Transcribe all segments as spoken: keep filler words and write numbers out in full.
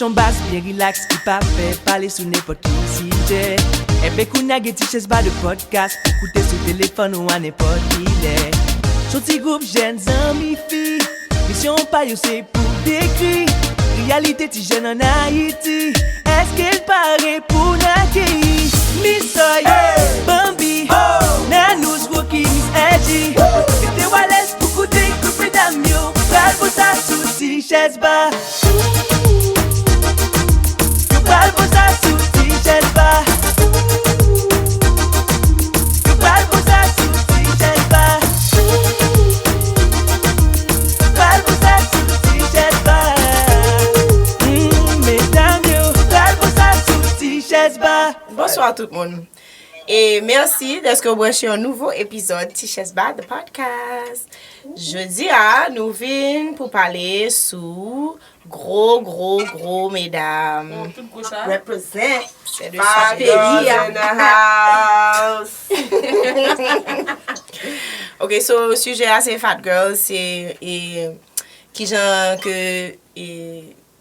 Yon bas byen rilaks ki pa pè pale sou nenpòt ki sijè. Enben kounye a gen Ti Chèz Ba de podcast pou koute sou telefòn ou a nenpòt ki lè. S on ti gwoup jèn zanmi fi, misyon pa yo se pou dekri reyalite ti jèn ann Ayiti. Èske l pare pou n akeyi Miss Soy, Bambi, Nanous, Rocky, Miss Angie? Mete w alèz pou koute gwoup medam yo pral poze sa sou Ti Chèz Ba. Yo pral poze sa sou Ti Chèz Ba. Yo pral poze sa sou Ti Chèz Ba. Yo pral poze sa sou Ti Chèz Ba. Hmm, medam yo pral poze sa sou Ti Chèz Ba. Bonswa tout moun. E mèsi dèske w branche yon nouvo epizòd Ti Chèz Ba The Podcast. Jodi a, nou vin pou pale sou gwo, gwo, gwo medam. Bon, tout gwo sa. Represent. Sè de Fat Girls in the house. Ok, so sijè a se Fat Girls, se e, kijan ke e,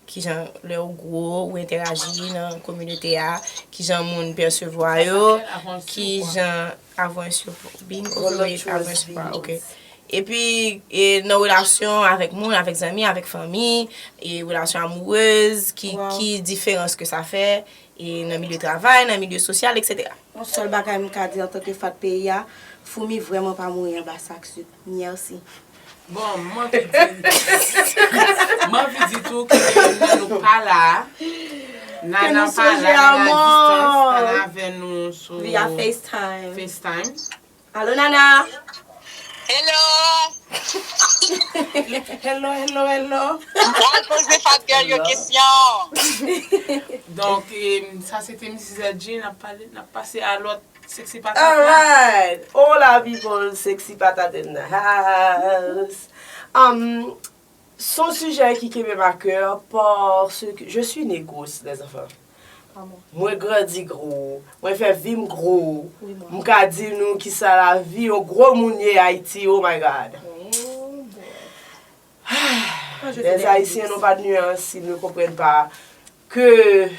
kijan lè ou gwo, ou entèraji nan kominote a, kijan moun pèsevwa yo, kijan, avoir un surpoids, bin, ok, avoir un surpoids, ok. Epi e, nan relasyon avèk moun, avèk zanmi, avèk fanmi, e relasyon amourez, ki, ki diferans ke sa fè, e nan milye travay, nan milye sosyal, etsetera. Yon sèl bagay m ka di antanke Fat peyi a, foumi vrèman pa mouri anba sak sik. Mèsi. Bon, m anvi di, m anvi di tou ke youn nan nou pa la. Nana pa la, Nana a distans, Nana avè nou sou via FaceTime. FaceTime. Alo, Nana! Hello! Hello, hello, hello! M pral poze Fat Girl yo kesyon. Donk, e, sa se te Misis Edgy, n ap pale, n ap pase a lòt Sexy Patata. Alright! Hola, people! Sexy Patata in the house! Um, s on sijè ki kenbe m a kè, paske je suis née grosse, les enfants. Mwen grandi gwo, mwen fè vi m gwo. M ka di nou kisa lavi yon gwo moun ye Ayiti, oh my God. Les Haïtiens n'ont pas de nuance, ils ne comprennent pas que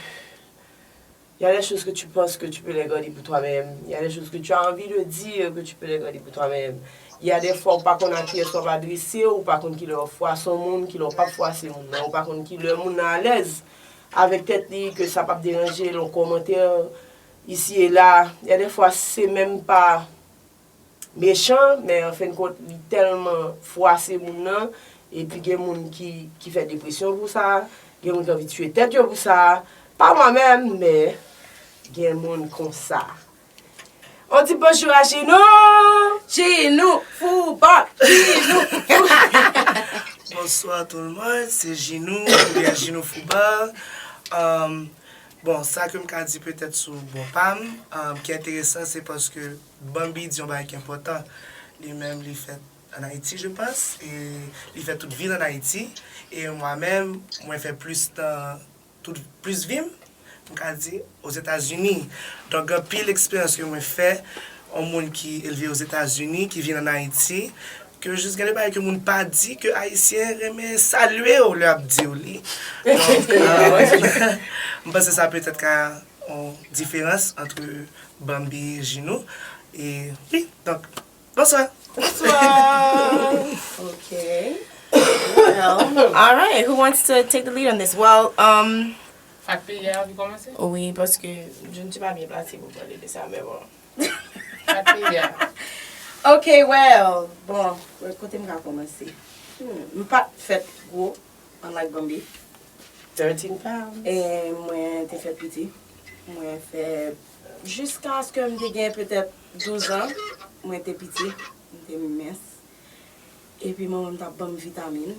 il y a des choses que tu penses que tu peux les garder pour toi-même. Il y a des choses que tu as envie de dire que tu peux les garder pour toi-même. Il y a des fois ou pa konn a kiyès w ap adrese, ou pa konn kilè w ap fwase yon moun, kilè w p ap fwase moun nan, ou pa konn kilè moun nan alèz avèk tèt li, ke sa p ap deranje l, yon kòmantè isi e la. Il y a des fois se menm pa mechan, men an fen de kont, li tèlman fwase moun nan, epi gen moun ki, ki fè depresyon pou sa, gen moun ki anvi tiye tèt yo pou sa, pa mwen menm, men gen moun konsa. On ti bonjou a Jinou! Jinou, Fouba, Jinou, Fouba. Bonsoir tout le monde, c'est Jinou, oubyen Jinou Fouba. Um, bon, sa ke m ka di petèt sou bò pa m, um, ki enteresan, se paske Bambi di yon bagay ki enpòtan. Li menm, li fèt an Ayiti, je pense, e li fè tout vi l an Ayiti. E mwen menm, mwen fè plis tan, tout, plis vi m, m ka di, Ozetazini. Donk, gen anpil eksperyans ke mwen fè, yon moun ki elve Ozetazini, ki vin an Ayiti, ke jis gen de bagay ke moun pa di, ke Ayisyen renmen salye w lè y ap di w li. Donk, euh, m panse sa petèt ka yon diferans ant Bambi e Jinou. E wi, donk, bonswa. Bonswa. Ok. Well, all right. Who wants to take the lead on this? Well, um, Fat peyi a anvi kòmanse? Wi, paske je ne suis pas bien placée pou pale de sa, men bon. Fat peyi a. Ok, well, bon, kote m ka kòmanse? Hmm, m pa t fèt gwo, unlike Bambi. Thirteen pounds. E mwen te fèt piti. Mwen fè, jiskaske m te gen petèt douz an, mwen te piti, m te mens. Epi manman m t ap ban m vitamin.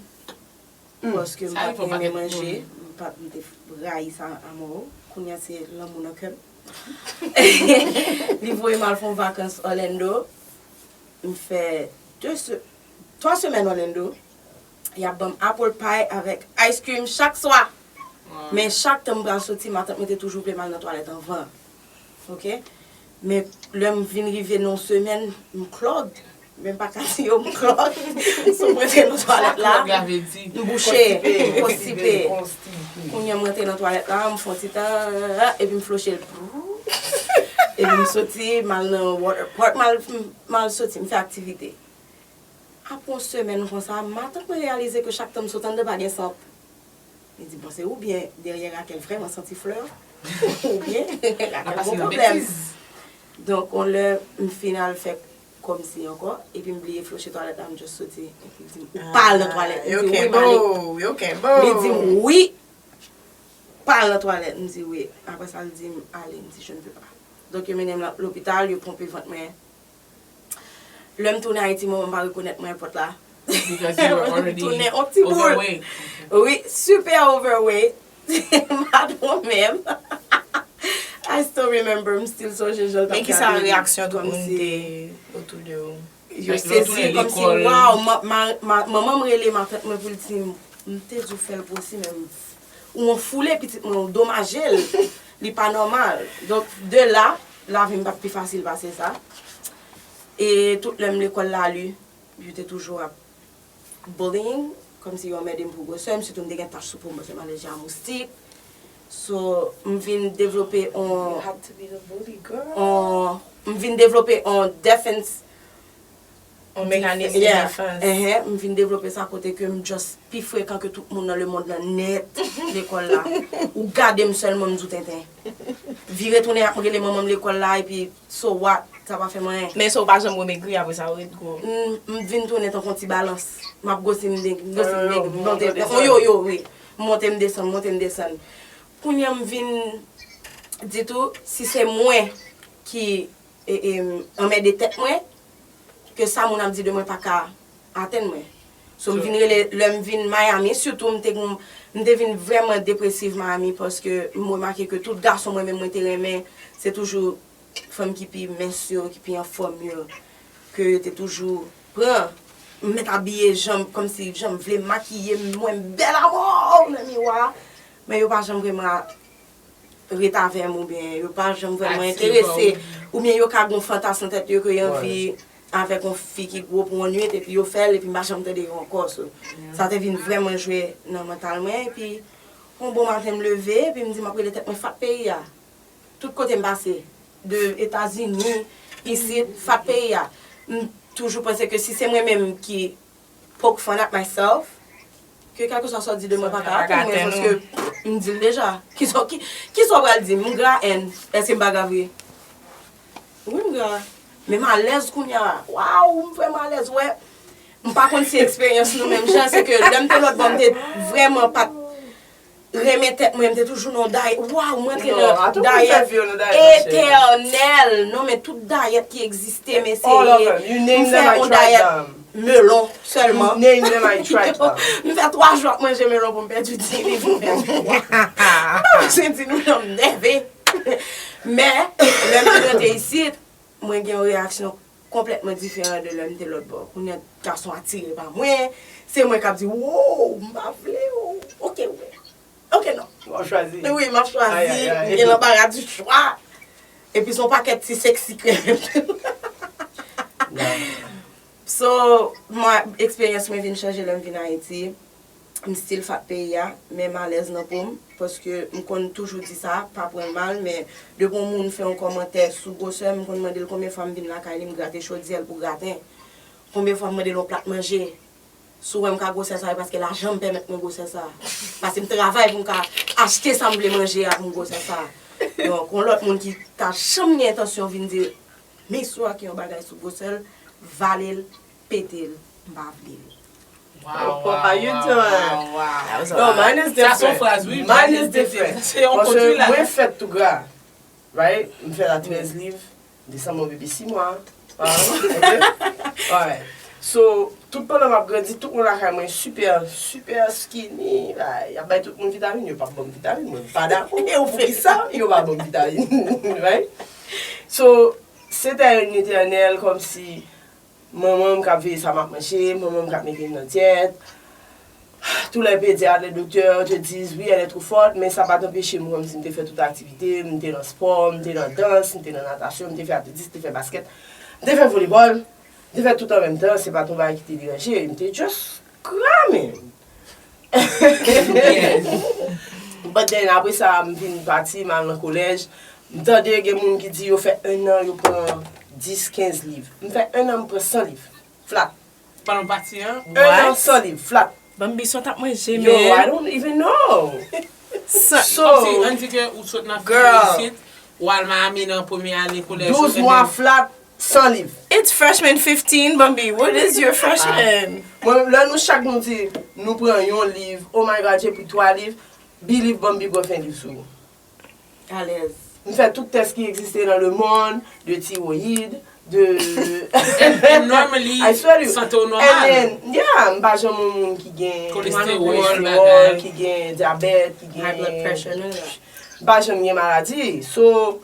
Paske m pa t renmen manje, m pa t, m te rayi sa a mò. Kounye a se lanmou nan kè m. Li voye m al fè yon vakans Orlando. M fè de se-, twa semèn Orlando. Y ap ban m apple pie avèk ice cream chak swa. Men chak tan m pral soti, matant mwen te toujou vle m al nan twalèt anvan. Ok? Men lè m vin rive nan yon semèn, m clogged. Menm pa ka di yo m klòk. Si w rantre nan twalèt la, m bouche, m konstipe. Konstipe. Kounye a m rantre nan twalèt la, m fè yon ti tan, epi m floche l. Epi m soti, m al nan water park, m al, m al soti, m fè aktivite. Apre yon semèn konsa, matant mwen reyalize ke chak tan m sot anndan pa gen sant. Li di, bon, se oubyen dèyè Rakèl vrèman santi flè, oubyen Rakèl gon pwoblèm. Donk, yon lè, m fin al fè kòmsi ankò, epi m bliye floche twalèt la, m just soti. Epi l di m, ou pa al nan twalèt. M di, wi, m ale. Li di m, wi, pa al nan twalèt. M di, wi. Apre sa, l di m, ale. M di, je ne peux pas. Donk, yo mennen m lopital, yo ponpe vant mwen. Lè m tounen Ayiti, manman m pa rekonèt mwen pòt la. Because you were M already tounen yon ti boul. Overweight. Wi, super overweight. Patwon menm. I still remember, m still sonje jan l t ap Men kisa gade m reyaksyon tout moun kòmsi te otou de ou? Yo Like, lè w sezi tounen kòmsi, lekòl. Waw, ma, ma, ma, manman m rele matant mwen pou l di m, m te di w fè l gwosi, men ou anfoule pitit mwen, ou domaje l. Li pa nòmal. Donk, de la, lavi m pa t pi fasil pase sa. E tout lè m lekòl la, li, yo te toujou ap bullying, kòmsi yo anmède m pou gwosè m, sitou m te gen tach sou po m, paske m alèji a moustik. So, m vin devlope on, You had to be the bully, girl. on, m vin devlope on defense. On mekanis de Yeah. defans. Ehe, m vin devlope sa kote ke m just pi frekan ke tout moun nan lemonn nan nèt lekòl la. Ou gade m sèlman, m di w tenten. Vire tounen ap rele manman m lekòl la, epi so what, sa pa fè m anyen. Men si w pa janm remegri, apre sa, ou ret gwo. M, m vin tounen tankou yon ti balans. M ap gwosi, m de-, m gwosi, m Yon de-, yo, m monte, yon yon yo, yo, wi. M monte, m desann, m monte, m desann. Kounye a, m vin di tou, si se mwen ki e, e, anmède tèt mwen, ke sa moun ap di de mwen pa ka atenn mwen. So, m vin rele, lè m vin Miami, sitou m te, m te vin vrèman depresiv Miami, paske m remake ke tout gason mwen menm mwen te renmen, se toujou fanm ki pi mens yo, ki pi anfòm yo, ke yo te toujou pran. M mèt abiye jan m, kòmsi jan m vle, m makiye m, mwen m bèl amò nan miwa. Men yo pa janm vrèman ret avè m, oubyen yo pa janm vrèman Atire enterese, w. Oubyen yo ka gon fantasm nan tèt yo ke yo anvi avèk yon fi ki gwo pou yon nwit, epi yo fè l, epi m pa janm tande yo ankò. So, sa te vin vrèman jwe nan mantal mwen, epi yon bon maten m leve, epi m di m ap rele tèt mwen fat peyi a. Tout kote m pase, de Etazini, isit, fat peyi a. M toujou panse ke si se mwen menm ki poke fun at myself, ke kèlkeswa sa w di de mwen pa ka atenn mwen, paske m di l deja. Kisa, ki, kisa w pral di m? M gra, and èske m pa gra vre? Wi, m gra. Men m alèz kounye a. Waw, m vrèman alèz, wè. M pa konn si eksperyans nou menm jan, se ke lè m te lòt bò, m te vrèman pa t renmen tèt mwen, m te toujou nan dayèt. Waw, mwen te Non, a nan tout moun fè dayèt vi yo nan dayèt, ma cheri. Etènèl. Non, men tout dayèt ki egziste, men se All of them. You name m fè them, I yon tried dayèt them. melon You sèlman. Name them, I tried them. M fè twa jou ap manje melon pou m pèdi di liv, pou m pèdi pwa. M pa bezwen di nou non, m nève. Men, lè m te rete isit, mwen gen yon reyaksyon konplètman diferan de lè m te lòt bò. Kounye a, gason atire pa mwen, se mwen k ap di, wow, m pa vle, oh, ok, ok, non. W ap chwazi. Wi, m ap chwazi, Ay, ay, ay. M gen lanbara di chwa. Epi se yon pakèt ti seksi krèm. So, mwen, eksperyans mwen vin chanje lè m vin Ayiti. M still fat peyi a, men m alèz nan po m, paske m konn toujou di sa, pa pran l mal, men depi yon moun fè yon kòmantè sou gwosè m, m konn mande l konbyen fwa m vin lakay li, m grate chodyè l pou graten. Konbyen fwa m mande l yon plat manje. Si w wè m ka gwosè sa, e paske lajan m pèmèt mwen gwosè sa. Paske m travay pou m ka achte sa m vle manje a pou m gwosè sa. Donk, yon lòt moun ki ta janm gen entansyon vin di m istwa ki yon bagay sou gwosè l, vale l, pete l, m pa vle l. Wow, How you doing? Wow, wow. No, mine is Sa se yon different. Fraz, wi. Mine is different. Se yon Paske kontri la. Mwen fèt tou gra. Right? M fè la trèz liv. Desanm mwen bebe sis mwa. Ah, ok. Alright. So, tout pandan m ap grandi, tout moun lakay mwen super, super skinny. Like, y ap bay tout moun vitamin, yo p ap ban m vitamin. Mwen pa dakò. Poukisa yo pa ban m vitamin? Right? So, se te yon etènèl kòmsi manman m k ap veye sa m ap manje, manman m k ap mete m nan dyèt. Tou lè pediat, lè doktè te di, wi, elle est trop forte, men sa pa t anpeche m kòmsi m te fè tout aktivite, m te nan spò, m te nan dans, m te nan natasyon, m te fè atletis, m te fè baskèt, m te fè volebòl. M te fè tout an menm tan, se pa t yon bagay ki te deranje, m te just kramen. But then, apre sa, m vin pati, m al nan kolèj, m tande gen moun ki di yo fè en an, yo pran dis, kenz liv. M fè en an, m pran san liv. Flat. Pandan w pati an? En an, san liv, flat. Bambi, sa w t ap manje, Yo, I man? Don't even know. Sa- So, Kòmsi, ann di ke ou sot nan Girl. Isit, w al Miami nan premye ane kolèj. Douz mwa flat, san liv. It's freshman fifteen, Bambi. What is your freshman? Mwen, lè nou chak nou di, nou pran yon liv, oh my God, j'ai pris twa liv, believe Bambi pran ven liv sou ou. Alèz. M fè tout tès ki egziste nan le monde, de tiroyid, de And, and normally, I swear to you. Sante w And nòmal. Then, yeah, m pa janm yon moun ki gen Cholesterol, cholesterol, bagay. Ki gen dyabèt, ki gen High blood pressure, none of that. M pa janm gen maladi. So,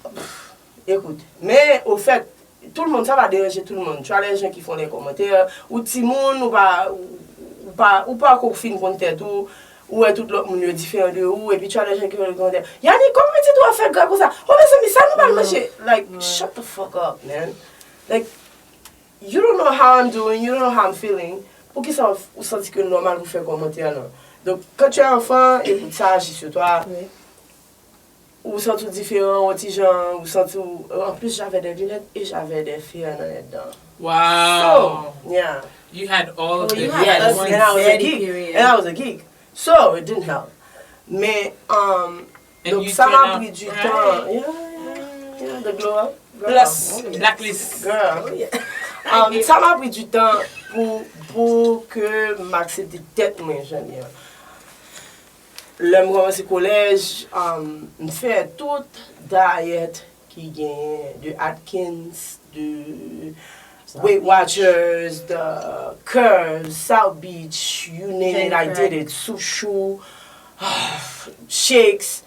pff, ekout. Men, ofèt, tout le monde, sa va deranje tout le monde. Tu as les gens qui font les commentaires, ou timoun, ou pa, ou pa, ou pa ko fin konn tèt ou, ou wè tout lòt moun yo diferan de ou, epi tu as les gens qui font les commentaires. Yannick, kòman pitit ou ap fè gra konsa? Oh, mezanmi, sa nou pral manje? Like, shut the fuck up, man. Like, you don't know how I'm doing, you don't know how I'm feeling. Poukisa ou santi ke nòmal pou fè kòmantè lan? Donk, quand tu es enfant, écoute, ça agit sur toi. Ou santi w diferan, yon ti jan, ou santi w, en plus, j'avais des lunettes et j'avais des fers dans les dents. Wow. So, yeah. You had all of Oh, you them. had Yes, ugly, and I was a very geek. period. And I was a geek. So, it didn't help. Men, um, And donk, you sa turn m out apri du right. Temps. Yeah, yeah, yeah, the glow up. Girl, Plus, oh, yeah. blacklist. Girl. Um, sa m apri du temps pou, pou ke m aksepte tèt mwen, jan li ye. Lè m kòmanse kolèj, um, m fè tout dayèt ki genyen, de Atkins, de Weight Watchers, the Curves, South Beach, you name it, I did it. Soup chou, shakes,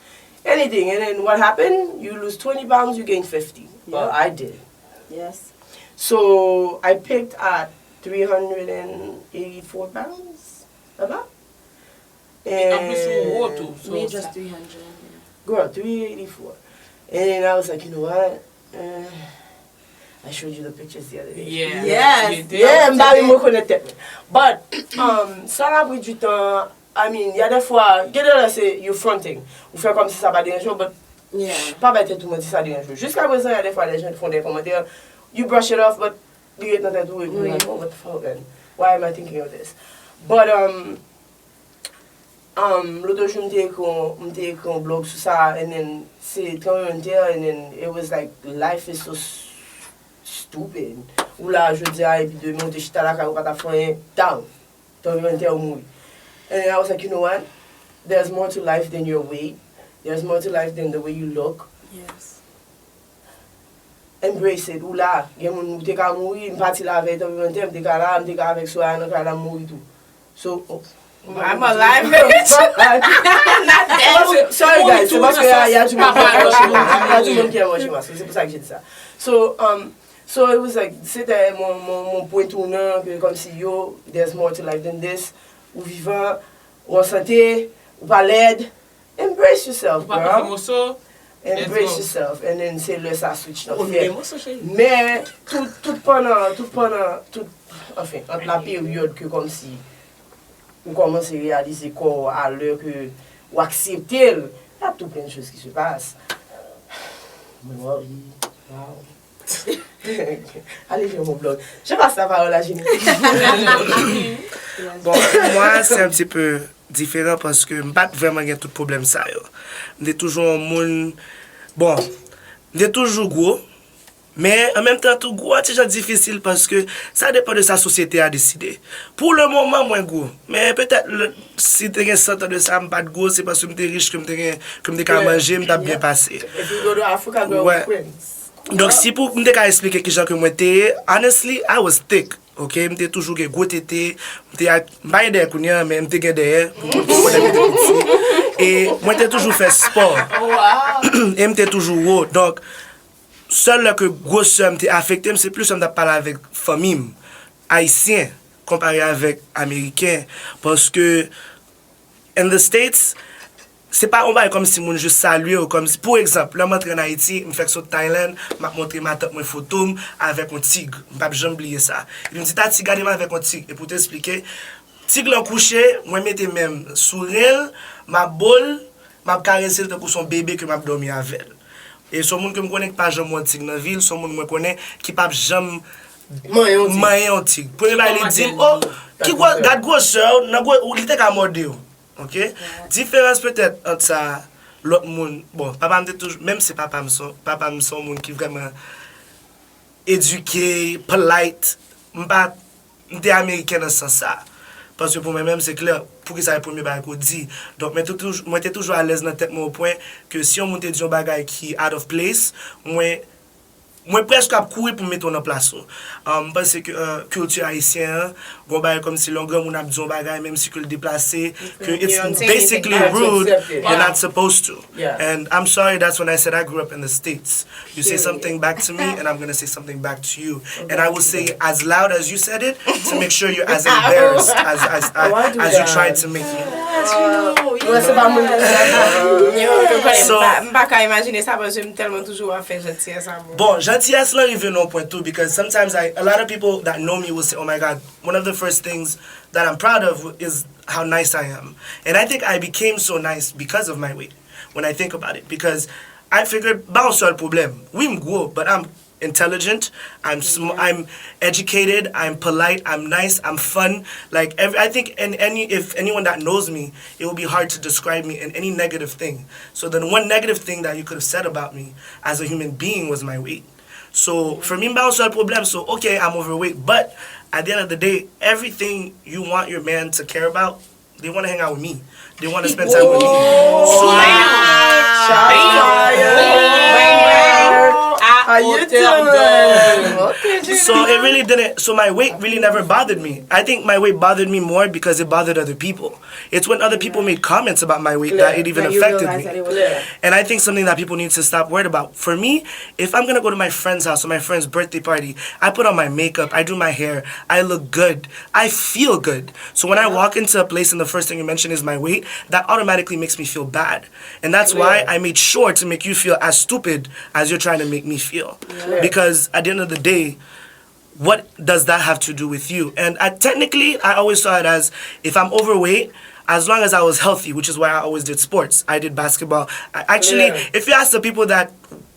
anything. And then what happened? You lose twenty pounds, you gain fifty. Well, I did. Yes. So I peaked at three hundred and eighty-four pounds. About? An plis ou wo tou. So, Me just three hundred. Girl, three eighty-four. And then I was like, you know what? Uh, I showed you the pictures the other day. Yeah. Yes. You did. Yeah, m pa menm rekonèt tèt mwen. But, um, sa m apri du temps, I mean, y a des fois, gen de lè se you fronting. Ou fè kòmsi sa pa deranje w, but Yeah. pa bay tèt ou manti, sa deranje w. Jusqu'à présent, y a des fois, les gens font des commentaires, you brush it off, but li ret nan tèt ou, epi ou like, oh, what the fuck, man? Why am I thinking of this? But, um, um, lòt jou, m te ekri yon, m te ekri yon blog sou sa, and then, se tranblemanntè, and then, it was like, life is so s- stupid. Ou la, jodi a, epi demen, ou te chita lakay, ou pa t ap fè anyen, down. Tranblemanntè, ou mouri. And then I was like, you know what? There's more to life than your weight. There's more to life than the way you look. Yes. Embrace it. Ou la, gen moun ou te ka mouri, m pati la avèk tranblemanntè, m te ka la, m te ka avèk Soraya nan kay la, m mouri tou. So, oh, I'm alive, bitch. Sorry, guys, c'est parce que y a, y a du monde qui a mangé ma soupe, c'est pour ça que j'ai dit ça. So, um, so it was like, c'était mon, mon, mon point tournant, que comme si, yo, there's more to life than this. Ou vivan, ou an sante, ou pa lèd. Embrace yourself, Ou pa pase girl. Moso. Embrace yourself, and then se lè sa switch nan Ou fèt. Moso, cheri. Men, tout, tout pandan, tout pandan, tout, anfen, ant la peryòd ke kòmsi ou kòmanse reyalize kò w a lè ke ou aksepte l, y a tout plen de choz ki se pas. Mwen, wow, wow. Allez, fais mon blog. Je passe la parole à Jenny. Bon, pou mwen, se un petit peu diferan paske m pa t vrèman gen tout pwoblèm sa yo. M te toujou yon moun, bon, m te toujou gwo, men an menm tan tou gwo an ti jan difisil paske sa depann de sa sosyete a deside. Pou le moman, mwen gwo, men petèt lè, si te gen san tan de sa, m pa t gwo, se paske m te rich ke m te gen, ke m te ka manje, m t ap byen pase. If you go to Africa, girl, Ouais. Prince. Donk, si pou m te ka eksplike kijan ke mwen te ye, honestly, I was thick. Ok, m te toujou gen gwo tete, m te ak, m pa gen dèyè kounye a, men m te gen dèyè, pou mwen, pou mwen lè m te piti. E mwen te toujou fè spò. E m te toujou wo. Donk, sèl lè ke gwosè m te afekte m, se plis lè m t ap pale avèk fanmi m, ayisyen, konpare avèk ameriken. Paske, in the States, Se pa yon bagay kòmsi moun jis salye w, kòmsi, pou egzanp, lè m antre ann Ayiti, m fèk sot Thailand, m ap montre matant mwen foto m avèk yon tig. M p ap janm bliye sa. Epi m di, "Tati, gade m avèk yon tig." E pou te eksplike, tig lan kouche, mwen mete men m sou ren l, m ap bo l, m ap karese l tankou se yon bebe ke m ap dòmi avè l. E se yon moun ke m konnen ki pa janm wè yon tig nan vi l, se yon moun mwen konnen ki p ap janm manyen yon tig. Premye bagay li di m, "Oh, ki gwo, gad gwosè w, nan gwo, li te ka mòde w." Ok? Diferans petèt ant sa, lòt moun, bon, papa m te toujou, menm si papa m se, papa m se yon moun ki vrèman edike, polite, m pa, m te ameriken nan sans sa. Paske pou mwen menm, se klè, poukisa e premye bagay ke w di. Donk, mwen te toujou, mwen te toujou alèz nan tèt mwen o pwen ke si yon moun te di yon bagay ki out of place, mwen, mwen prèske ap kouri pou m mete w nan plas ou. Um, m panse ke, uh, kilti ayisyen an, gon bagay kòmsi lè yon granmoun ap di yon bagay, menm si ke l deplase, ke it's basically rude, you're not supposed to. And I'm sorry, that's when I said I grew up in the States. You say something back to me, and I'm gonna say something back to you. And I will say as loud as you said it to make sure you're as embarrassed as, as, as, as you tried to make me. Mwen se pa moun. Yo, nou konnen, m pa, m pa ka imajine sa paske m tèlman toujou ap fè jantiyès avè w. Bon, jantiyès lan rive nan yon pwen tou, because sometimes I, a lot of people that know me will say, "Oh my God, one of the first things that I'm proud of is how nice I am." And I think I became so nice because of my weight, when I think about it, because I figured, ba yon sèl pwoblèm. Wi, m gwo, but I'm intelligent, I'm sm- I'm educated, I'm polite, I'm nice, I'm fun. Like every, I think, and any if anyone that knows me, it would be hard to describe me in any negative thing. So then, one negative thing that you could have said about me as a human being was my weight. So for me, m pa yon sèl pwoblèm. So okay, I'm overweight, but at the end of the day, everything you want your man to care about, they want to hang out with me. They want to spend time with me. So, Shots fired. Banger. À hauteur d'homme. Ok, so it really didn't. So my weight really never bothered me. I think my weight bothered me more because it bothered other people. It's when other people made comments about my weight that it even affected me. And I think something that people need to stop worried about. For me, if I'm gonna go to my friend's house or my friend's birthday party, I put on my makeup, I do my hair, I look good, I feel good. So when I walk into a place and the first thing you mention is my weight, that automatically makes me feel bad. And that's why I made sure to make you feel as stupid as you're trying to make me feel. Because at the end of the day, what does that have to do with you? And I, technically, I always saw it as if I'm overweight, as long as I was healthy, which is why I always did sports. I did basketball. I, actually, if you ask the people that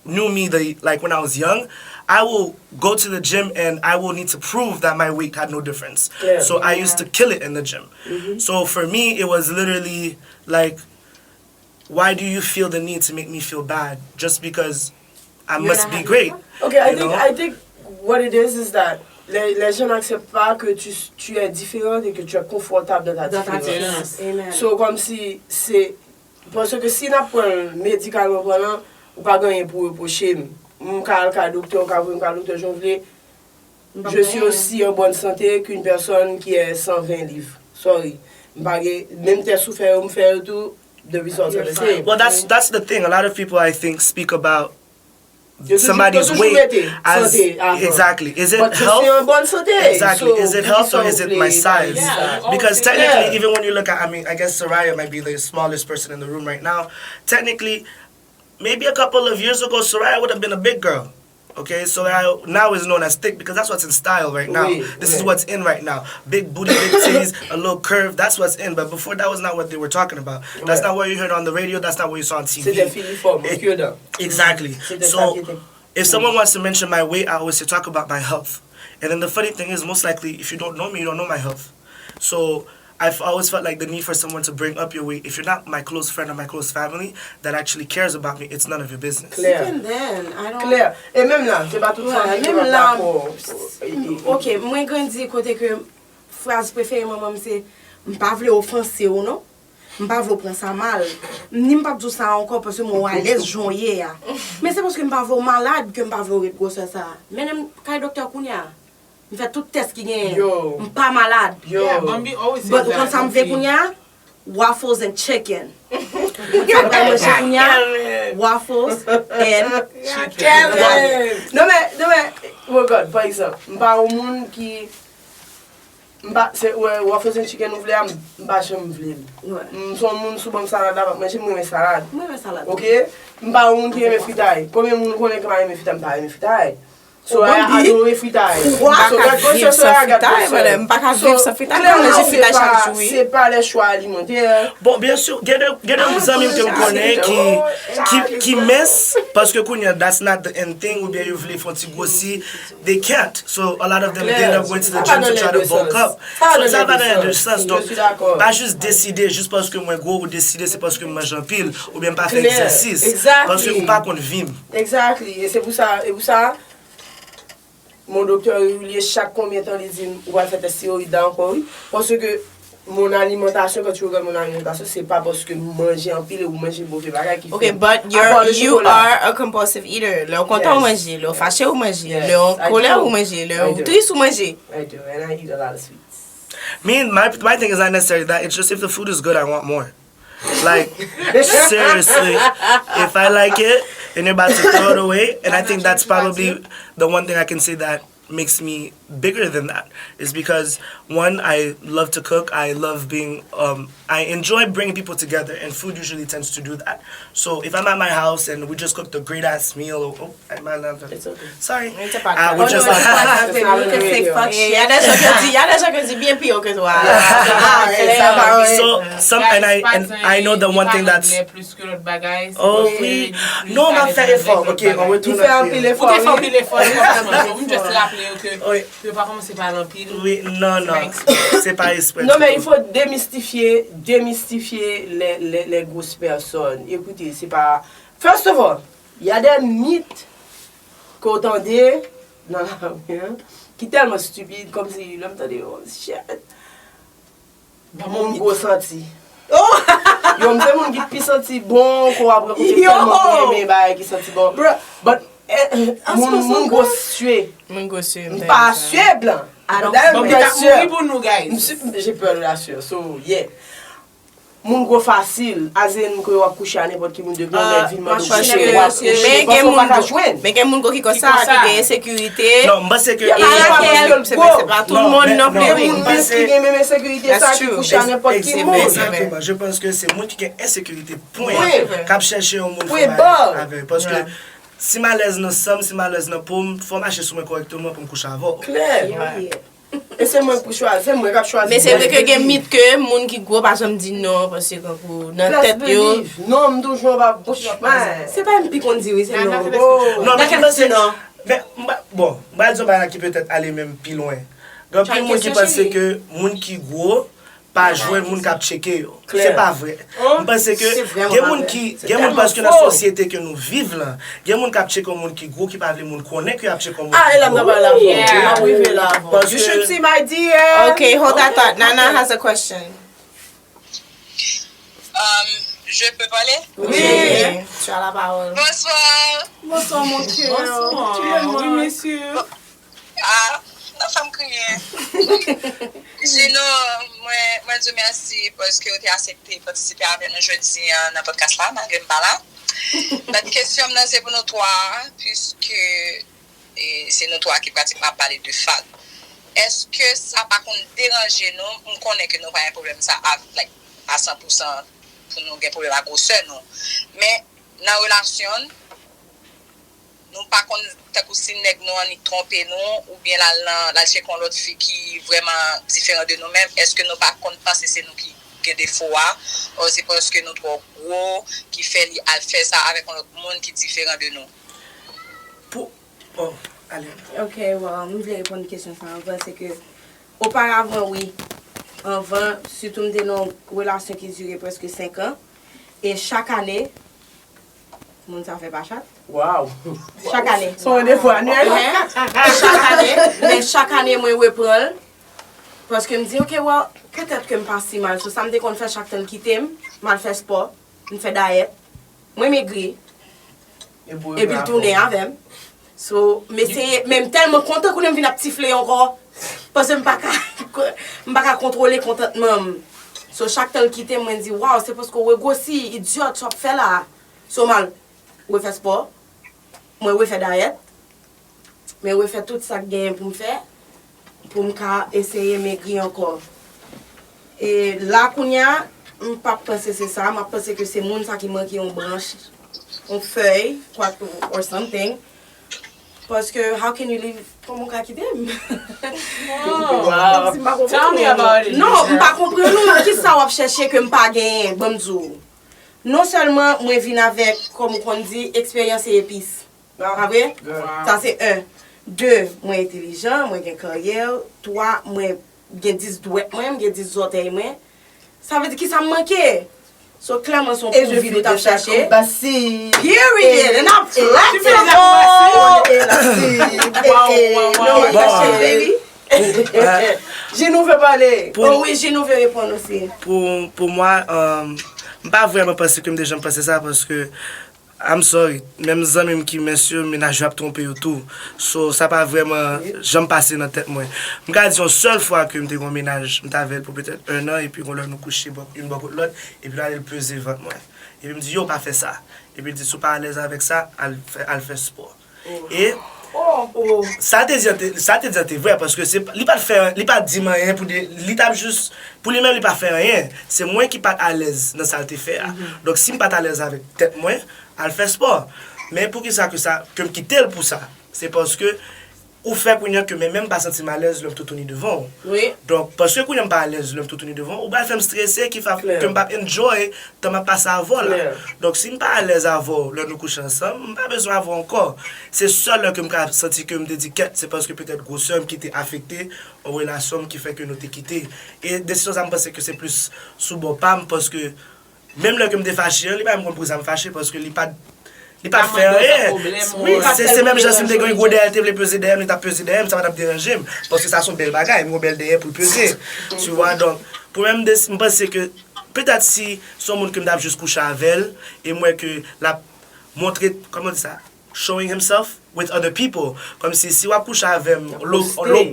knew me the like when I was young, I will go to the gym and I will need to prove that my weight had no difference. So I used to kill it in the gym. So for me, it was literally like, why do you feel the need to make me feel bad just because I must be great? Okay, I think I think what it is is that les, les gens n'acceptent pas que tu, tu es différente et que tu es confortable dans ta différence. So, comme si c'est Paske si n ap pran l medikalman palan, ou pa gen anyen pou repwoche m. M ka al ka doktè, ou ka voye m ka doktè jan w vle. Je suis aussi en bonne santé qu'une personne qui est cent vingt livres. Sorry. M pa gen, menm tès ou fè yo, m fè yo tou, the results are the same. Well, that's that's the thing. A lot of people, I think, speak about somebody's weight as exactly. Is it health? Exactly. Is it health or is it my size? Because technically, even when you look at, I mean, I guess Soraya might be the smallest person in the room right now. Technically, maybe a couple of years ago, Soraya would have been a big girl. Okay, so now, now is known as thick because that's what's in style right now. This is what's in right now. Big booty, big titties, a little curve. That's what's in. But before, that was not what they were talking about. That's not what you heard on the radio. That's not what you saw on T V. Exactly. So if someone wants to mention my weight, I always say talk about my health. And then the funny thing is, most likely, if you don't know me, you don't know my health. So I've always felt like the need for someone to bring up your weight. If you're not my close friend or my close family that actually cares about me, it's none of your business. Klè. Klè. E menm la, se pa tout fanmi ki ap dakò. Ok, mwen grandi kote ke fraz prefere manman m se, "M pa vle ofanse w non. M pa vle w pran sa mal. Ni m p ap di w sa ankò paske m wè w alèz jan w ye a. Men se paske m pa vle w malad ke m pa vle w ret gwosè sa a." Mennen m kay doktè kounye a. M fè tout tès ki genyen. M pa malad. But ou konn sa m vle kounye a? Waffles and chicken. Ou konn sa m pral manje kounye a? Waffles and chicken. Non men, non men, oh my God, pa egzanp, m pa yon moun ki M pa, se, wè, w ap fè se chicken ou vle a, m, m pa janm vle l. M se yon moun sou banm salad la, m ap manje, m renmen salad. Mwen renmen salad. Ok? M pa yon moun ki renmen fritay. Konbyen moun ou konnen ki pa renmen fritay? M pa renmen fritay. Soraya adore fritay. M pa ka viv san fritay, mwen, m pa ka viv san fritay, m ap manje fritay chak jou, wi. Se pa lè chwa alimantè. Bon, byen si, gen de, gen de zanmi m ke m konnen ki, ki, ki mens, paske kounye a, that's not the end thing, oubyen yo vle fè yon ti gwosi, they can't. So, a lot of them, they end up going to the gym to try to bulk up. So, sa va nan de sans. Donk, pa jis deside, jis paske mwen gwo, ou deside se paske m manje anpil, oubyen m pa fè egzèsis. Paske ou pa konn vi m. Exactly. E se pou sa, e pou sa, mon doktè regilyè, chak konbyen tan li di m, ou pral fè tès tiroyid la ankò, wi. Paske mon alimentasyon, quand tu regardes mon alimentation, se pa paske m manje anpil e ou manje move bagay ki fè. Ok, but you're, you are a compulsive eater. Lè w kontan ou manje, lè w fache ou manje, lè w an kolè ou manje, lè w tris ou manje. I do, and I eat a lot of sweets. Me, my, my thing is not necessarily that. It's just if the food is good, I want more. Like, seriously, if I like it and you're about to throw it away, and I think that's probably the one thing I can say that makes me bigger than that is because one, I love to cook. I love being, um, I enjoy bringing people together, and food usually tends to do that. So if I'm at my house and we just cooked a great ass meal, oh, oh, I might not. It's okay. Sorry. I would just. Il y a des gens qui disent, il y a des gens qui disent bien pire que toi. So some and I and I know the one thing that's. Plus que l'autre bagage. Oh oui. Non, m ap fè efò. Ok, on retourne. Ou fè anpil efò. Ou te fè anpil efò. Ou just raple yo ke yo pa kòmanse pale anpil. Oui, non, non. Se pa espre. Non, men il faut démystifier, démystifier les, les, les grosses personnes. Écoutez, c'est pas. First of all, il y a des mythes ke w tande nan lari an ki tèlman stupid, kòmsi lè m tande yo, shit. Moun gwo santi. Yo, m se moun ki pi santi bon, ke w ap rankontre tèlman moun renmen bagay ki santi bon. But, moun, moun gwo sye. Moun gwo sye. M pa sye blan. Bon, m ta mouri pou nou, guys. J'ai peur de la sueur, so, yeah. Moun gwo fasil, azin ke w ap kouche a nenpòt ki moun depi yon nèg vin mande w kouche, w ap kouche, paske w pa ka jwenn. Men gen moun gwo ki konsa, ki gen ensekirite. Non, m panse ke. Se pa tout moun non pli, wi. Gen moun ki gen menm ensekirite sa ki kouche a nenpòt ki moun. Exactement. Je pense que se moun ki gen ensekirite, pwen, k ap chèche yon moun fò bagay avè l. Paske si m alèz nan san m, si m alèz nan po m, fò w mache sou mwen kòrèkteman pou m kouche avè w. Klè. E se mwen k pou chwazi, se mwen k ap chwazi. Men se vre ke gen mit ke moun ki gwo pa janm di non, paske kankou nan tèt yo. Non, m toujou anba bouch mwen. Se pa m pi konn di wi, se non. Non, men ki panse non. Men, bon, m pral di yon bagay ki petèt ale menm pi lwen. Gen anpil moun ki panse ke moun ki gwo pa jwenn moun k ap tcheke yo. Se pa vre. M panse ke gen moun ki, gen moun paske nan sosyete ke nou viv lan, gen moun k ap tcheke yon moun ki gwo ki pa vle moun konnen ke y ap tcheke yon moun ki gwo. Ah, e la m nan pale avè w. M ap rive la avè w. You should see my D M. Okay, hold that thought. Nana has a question. Um, je peux parler? Oui. Tu as la parole. Bonsoir. Bonsoir, mon cœur. Bonsoir. Tu es mon monsieur. Ah, nan fè m kriye. Jino, mwen, mwen di w mèsi paske w te aksepte patisipe avè nou jodi an nan podcast la, malgre m pa la. But kesyon m nan se pou nou twa, puiske e, se nou twa ki pratikman ap pale de fad. Èske sa pa konn deranje nou? M konnen ke nou pa gen pwoblèm sa a, like, a san pou san pou nou gen pwoblèm ak gwosè nou. Men nan relasyon n, nou pa konn, tankou si nèg nou annik twonpe nou, oubyen l al nan, l al tcheke yon lòt fi ki vrèman diferan de nou menm, èske nou pa konn panse se nou ki gen defo a? Or se paske nou twò gwo ki fè li al fè sa avèk yon lòt moun ki diferan de nou? Pou, oh, ale. Ok, well, m vle reponn kesyon sa anvan, se ke oparavan, wi. Anvan, sitou m te nan yon relasyon ki dire prèske senk an. E chak ane, moun sa fè pa chat. Wow. Chak ane. Se yon randevou anyèl. Chak ane, men chak ane mwen repran l. Paske m di, ok, well, petèt ke m pa si mal. So, sa m te konn fè chak tan l kite m, m al fè spò, m fè dayèt, mwen megri, epi l tounen avè m. So, m eseye, men m tèlman kontan kounye a m vin ap tifle ankò. Paske m pa ka, m pa ka kontwole kontantman m. So, chak tan l kite m, mwen di, waw, se paske w regwosi, idyòt, sa w ap fè la. So, m al refè spò, mwen refè dayèt, mwen refè tout sa k genyen pou m fè. Pou m ka eseye megri ankò. E la kounye a, m p ap panse se sa, m ap panse ke se moun sa ki manke yon branch, yon fèy, kwa, or something. Paske, how can you leave? Kòman w ka kite m? Wow. Tell me about it. Non, m pa konprann ou. Kisa w ap chèche ke m pa genyen? Ban m di w. Non sèlman mwen vin avèk, kòm ou konn di, eksperyans e epis. Pa vre? Sa se en. De, mwen entelijan, mwen gen karyè. Twa, mwen gen dis dwèt mwen, m gen dis zòtèy mwen. Sa vle di kisa m manke? So, klèman, se yon pwofil ou t ap chache. Period. E n ap flat yo. Wow, wow, wow. Non, mwen chache, baby. Jinou vle pale. Oh wi, Jinou vle reponn osi. Pou, pou mwen, um, m pa vrèman panse ke m te janm panse sa paske I'm sorry, menm zanmi m ki mens yo, mennaj yo ap twonpe yo tou. So, sa pa vrèman janm pase nan tèt mwen. M ka di yon sèl fwa ke m te gen yon mennaj, m t avè l pou petèt en an, epi yon lè nou kouche bò, youn bò kot lòt, epi l ale l peze vant mwen. Epi m di, yo, pa fè sa. Epi l di, si w pa alèz avèk sa, al fè, al fè spò. E sa te di an te, sa te di an te vrè, paske se, li pa t fè, li pa t di m anyen pou de, li t ap jis, pou li menm, li pa fè anyen. Se mwen ki pa t alèz nan sa l te fè a. Donk, si m pa t alèz avèk tèt mwen, al fè spò. Men poukisa ke sa, ke m kite l pou sa? Se paske ou fè kounye a ke men menm m pa santi m alèz lè m toutouni devan w. Donk, paske kounye a m pa alèz lè m toutouni devan w, ou pral fè m strese ki fa ke m p ap enjoy tan m ap pase avè w la. Donk, si m pa alèz avè w lè nou kouche ansanm, m pa bezwen avè w ankò. Se sèl lè ke m ka santi ke m te di kèt, se paske petèt gwosè m ki te afekte yon relasyon m ki fè ke nou te kite. E desizyon sa a, m panse ke se plis sou bò pa m, paske menm lè ke m te fache an, li pa menm konn poukisa m fache, paske li pa t, li pa t fè anyen. Wi, se, se menm jan si m te gen yon gwo dèyè, li te vle peze dèyè m, li t ap peze dèyè m, sa pa t ap deranje m, paske sa se yon bèl bagay, m gen yon bèl dèyè pou l peze. Tu vois, donk, pou mwen, m panse ke petèt si se yon moun ke m t ap jis kouche avè l, e m wè ke l ap montre, kòman di sa, showing himself with other people. Kòmsi si w ap kouche avè m low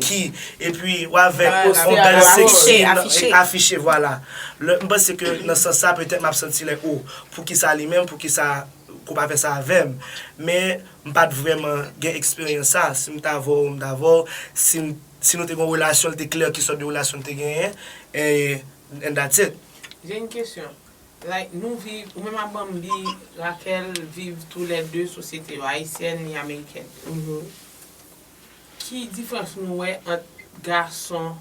key, epi w avèk yon bèl sexy, afiche, vwala. M panse ke nan sans sa, petèt m ap santi like, oh, poukisa li menm, poukisa ke w pa fè sa avè m? Men, m pa t vrèman gen eksperyans sa. Si m t avè w, m t avè w. Si, si nou te gen yon relasyon, li te klè ki sòt de relasyon n te genyen, and, and that's it. J'ai une question. Like, nou viv, ou menm ak Bambi, Raquel, viv toulède sosyete yo, ayisyèn ni amerikèn. Ki diferans nou wè ant gason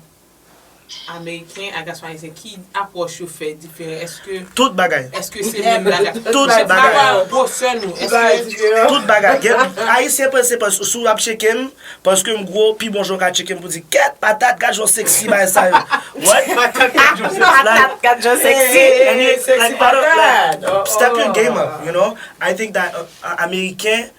ameriken ak gason ayisyen? Ki apwòch yo fè diferan? Èske, tout bagay. Èske se menm bagay? Tout bagay. Gwosè nou, èske tout bagay. Ayisyen panse, panse, si w ap tcheke m, paske m gwo, pi bon jan w ka tcheke m pou di, kèt, patat, gad jan w sexy, bagay sa yo. What? Patat, gad jan w sexy. And you, like, I don't, like, step your game up, you know? I think that, uh, Ameriken,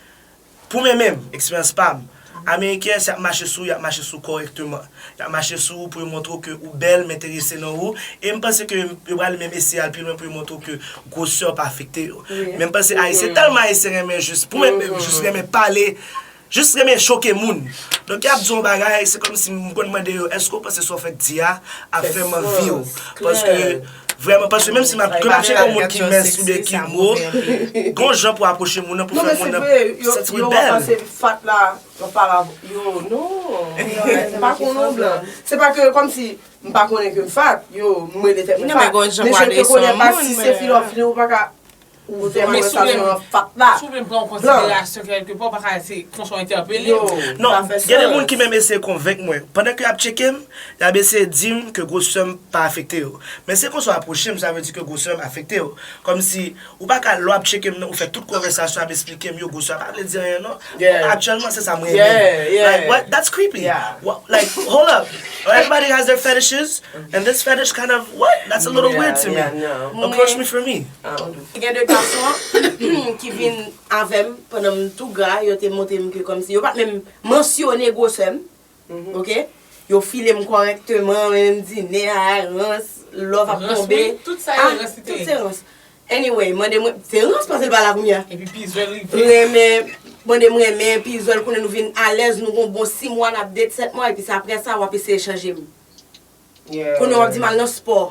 pou mwen menm, eksperyans pa m, Ameriken, si y ap mache sou ou, y ap mache sou ou kòrèkteman. Y ap mache sou ou pou yo montre w ke ou bèl, m enterese nan ou. E m panse ke yo pral menm eseye al pi lwen pou yo montre w ke gwosè pa afekte yo. Men m panse Ayisyen, tèlman Ayisyen renmen jis, pou mwen, jis renmen pale, jis renmen choke moun. Donk, y ap di yon bagay, se kòmsi m konn mande yo, èske w panse sa w fèk di a ap fè m anvi w? Paske, vrèman, paske menm si m ap, ke m ap tcheke yon moun ki mens oubyen ki gwo, gen yon jan pou apwoche moun nan, pou fè moun nan santi l bèl. Fat la, yo pa la, yo, non. M pa konnen w blan. Se pa ke kòmsi m pa konnen ke m fat, yo, m rele tèt mwen fat. Men je te konnen pa si se filè w filè ou pa ka ouvè konvèsasyon an fat la. Si w vle pran an konsiderasyon kèlkepè, ou pa ka se konsa w entèpele m. Non, gen de moun ki menm eseye konvenk mwen. Pandan ke y ap tcheke m, y ap eseye di m ke gwosè m pa afekte yo. Men se konsa w apwoche m, sa vle di ke gwosè m afekte yo. Kòmsi, ou pa ka, lè w ap tcheke m nan, ou fè tout konvèsasyon ap eksplike m yo, gwosè pa vle di anyen non. Aktyèlman, se sa m renmen. Like, what? That's creepy. What? Like, hold up. Everybody has their fetishes, and this fetish kind of, what? That's a little weird to me. Approach me for me. Gen de gason ki vin avè m pandan m tou gra, yo te montre m ke kòmsi, yo pa t menm mansyone gwosè m. Ok? Yo file m kòrèkteman, men m di, nen a rans, love ap tonbe. Tout sa yo rans li te ye. Anyway, mande mwen, se rans paske l pa la kounye a. Epi pizwèl rive. Renmen, mande m renmen, pizwèl konnen nou vin alèz, nou gon bon sis mwa, n ap date sèt mwa, epi se apre sa w ap eseye chanje m. Konnen w ap di m al nan spò.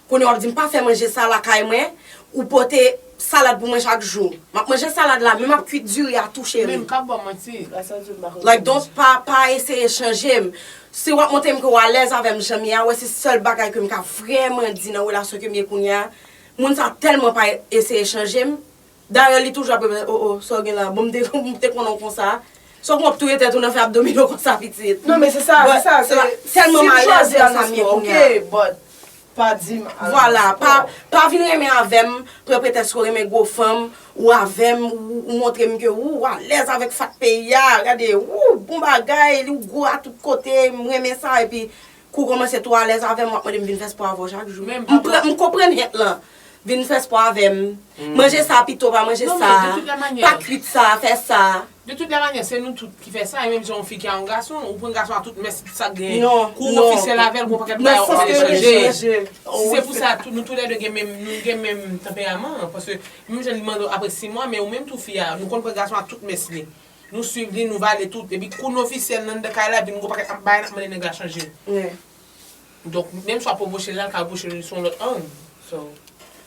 Konnen w ap di m pa fè manje sa lakay mwen, ou pote salad pou mwen chak jou. M ap manje salad la, men m ap kwit diri a tou, cheri. Men m p ap ba w manti. Like, don't, pa, pa eseye chanje m. Si w ap montre m ke w alèz avè m jan m ye a, wè se sèl bagay ke m ka vrèman di nan relasyon ke m ye kounye a. Moun sa tèlman pa eseye chanje m. Dayè, li toujou ap repete, o, o, sa w gen la, bon, m te, m te konnen w konsa. Sa w konn ap touye tèt ou nan fè abdomino konsa, pitit. Non, men se sa, se sa, se tèlman m alèz nan sa m ye kounye a. Ok, but pa di m. Vwala, pa, pa vin renmen avè m, pran pretèks ke w renmen gwo fanm, ou avè m, ou, ou montre m ke ou, ou alèz avèk fat peyi a, gade, ou, bon bagay, ou gwo a tout kote, m renmen sa, epi kou w kòmanse twò alèz avè m, w ap mande m vin fè spò avè w chak jou. M pran, m konprann hint lan. Vin fè spò avè m. Manje sa pito, pa manje sa. Pa kwit sa, fè sa. De tout lè manyè, se nou tout ki fè sa, e menm jan yon fi ki a yon gason, ou pran gason a tout mès, tout sa k genyen. Kou w ofisyèl avè l, gon pakèt bagay ou ap mande chanje. Si se pou sa, nou toulède gen menm, nou gen menm tanperaman an, paske menm jan li mande w apre sis mwa, men ou menm tou fi a, nou konn pran gason a tout mès li. Nou swiv li, nou vale tout. Epi kou n ofisyèl nan anndan kay la, epi nou gon pakèt bagay n ap mande nèg la chanje. Donk, menm si w ap pwopoze l la, l ka pwopoze l sou yon lòt ang. So.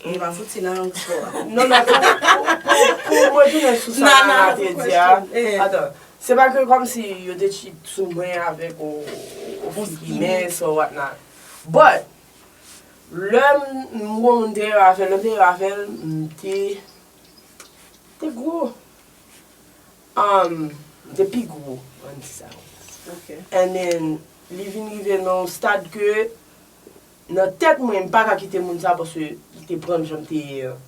Li pa fouti nan ang spò a. Non, men pou, pou, pou, pou mwen tounen sou sa Nana te di a. Atan, se pa ke kòmsi yo te cheat sou mwen avèk yon fi ki mens or whatnot. But, lè m, m wè moun te reve avè l, lè m te reve avè l, m te, te gwo. Um, m te pi gwo, ann di sa konsa. And then, li vin rive nan yon stad ke, nan tèt mwen, m pa ka kite moun sa paske li te pran m jan m te ye an.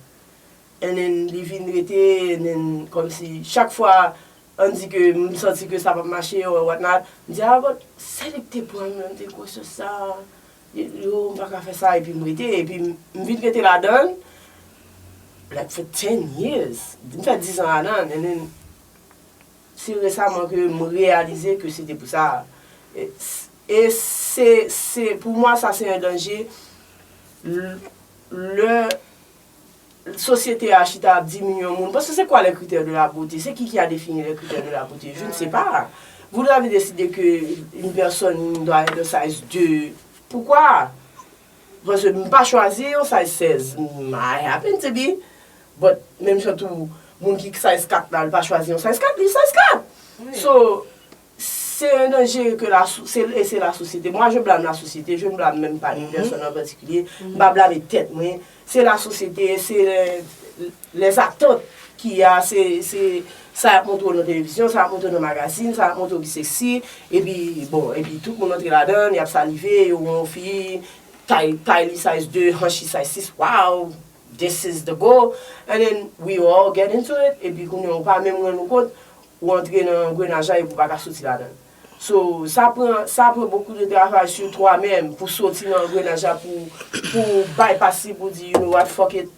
And then, li vin rete, and then, kòmsi, chak fwa, ann di ke m santi ke sa p ap mache, or whatnot, m di, ah, but, se li ki te pran m, lè m te gwosès sa. Yo, m pa ka fè sa, epi m rete, epi m, m vin rete ladan l, like, for ten years. M fè diz an ladan l, and then, se resaman ke m reyalize ke se te pou sa. E, e se, se, pou mwen, sa se yon danje. L-, lè sosyete a chita ap diminye yon moun. Paske c'est quoi les critères de la beauté? C'est qui qui a défini les critères de la beauté? Je ne sais pas. Vous avez décidé que une personne doit être de size deux. Pourquoi? Paske m pa chwazi yon size sèz. I happen to be. But, menm jan tou, moun ki size kat la, li pa chwazi yon size kat, li size kat. So, c'est un danger que la, c'est, et c'est la société. Moi, je blâme la société, je ne blâme même pas une personne en particulier. M pa blame tèt mwen. Se la sosyete, se les, les attentes ki a, se, se sa y ap montre w nan televizyon, sa y ap montre w nan magazin, sa y ap montre w ki seksi, epi, bon, epi tout moun antre ladan l, y ap salive, yo wè yon fi, tay, tay li size deux, hanch li size six, wow, this is the goal. And then we all get into it, epi kounye a ou pa menm rann ou kont, ou antre nan engrenaj la epi ou pa ka soti ladan l. So, sa pran, sa pran beaucoup de travail sur toi-même pou soti nan engrenaj la, pou, pou bypass li, pou di, you know what, fuck it.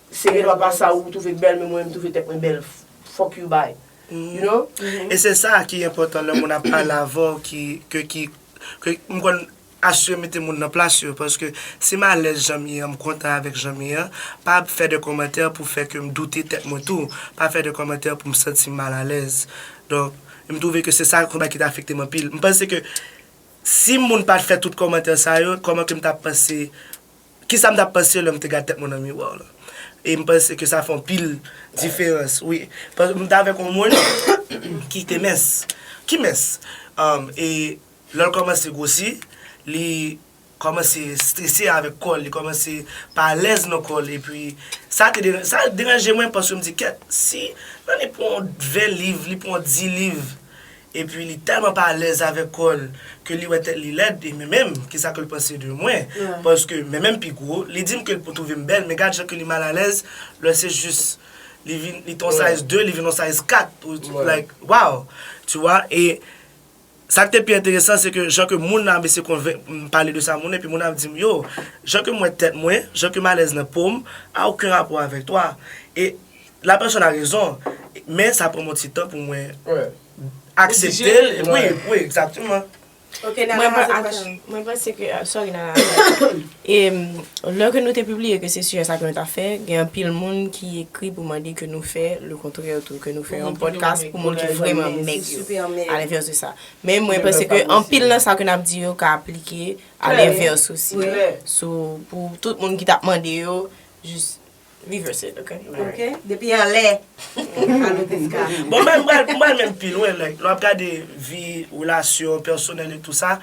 Se gen dwa pa sa ou twouve k bèl, men mwen, m twouve tèt mwen bèl. Fuck you, bye. You know? E se sa ki enpòtan lè moun ap pale avè w, ki, ke, ki, ke m konn asire mete moun nan plas yo, paske si m alèz jan m ye an, m kontan avèk jan m ye an, pa fè de kòmantè pou fè ke m doute tèt mwen tou, pa fè de kòmantè pou m santi m malalèz. Donk, m twouve ke se sa, yon bagay ki te afekte m anpil. M panse ke si moun pa t fè tout kòmantè sa yo, kòman ke m t ap panse, kisa m t ap panse lè m te gad tèt mwen nan miwa la? E m panse ke sa fè anpil diferans, wi. Paske m t avèk yon moun ki te mens. Ki mens. Um, e lè l kòmanse gwosi, li kòmanse strese avèk kò l, li kòmanse pa alèz nan kò l, epi sa te deran-, sa deranje mwen, paske m di, kèt, si nan li pran ven liv, li pran dis liv, epi li tèlman pa alèz avèk kò l ke li wè tèt li lèd, e men menm, kisa ke l panse de mwen? Paske men menm pi gwo, li di m ke l twouve m bèl, men gad jan ke li malalèz, lè se jis, li vin, li te yon size deux, li vin yon size quatre, ou, like, wow, tu vois, e sa k te pi enteresan, se ke jan ke moun nan ap eseye konvenk m pale de sa moun, epi moun nan ap di m, yo, jan ke m wè tèt mwen, jan ke m alèz nan po m, a okenn rapò avèk twa. E la pèsòn a rezon, men sa pran m yon ti tan pou mwen aksepte l. Wi, wi, egzakteman. Ok, Nana, Mwen, pa- atan, mwen panse ke, ah, sorry, Nana. E, lè ke nou te pibliye ke se sijè sa ke nou t ap fè, gen anpil moun ki ekri pou mande ke nou fè le contraire tou, ke nou fè yon podcast pou moun ki vrèman mèg yo. A lenvès de sa. Men mwen panse ke anpil nan sa ke n ap di yo ka aplike a lenvès osi. So, pou tout moun ki t ap mande yo, jis Reverse it, ok. Ok? Depi anlè. Alo, Teska. Bon, mwen, mwen, mwen menm pi lwen, like, lè w ap gade vi, relasyon pèsonèl e tou sa,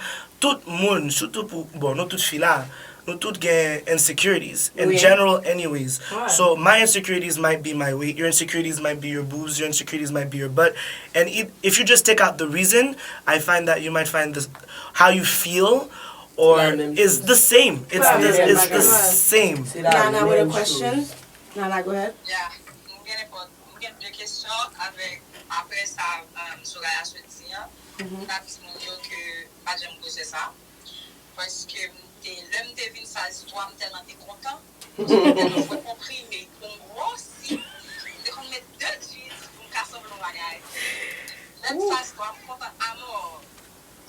tout moun, sitou pou, bon, nou tout fi la, nou tout gen insecurities, in Wi. General anyways. Ouais. So, my insecurities might be my weight, your insecurities might be your boobs, your insecurities might be your butt. And if, if you just take out the reason, I find that you might find this, how you feel or La menm is the same. It's, La the, menm it's the chose. Same. Se la Yana with a menm question. Chose. Nana, go ahead. Ya, m gen nenpòt, m gen de kesyon avèk, apre sa, um, Soraya sot di an. M t ap di moun yo ke m pa t janm poze sa. Paske m te, lè m te vin sa, zistwa m tèlman te kontan. M tèlman fè konprime pou m gròsi. M te konn met de jeans pou m ka sanble yon bagay. Lè m sa zistwa m kontan amò.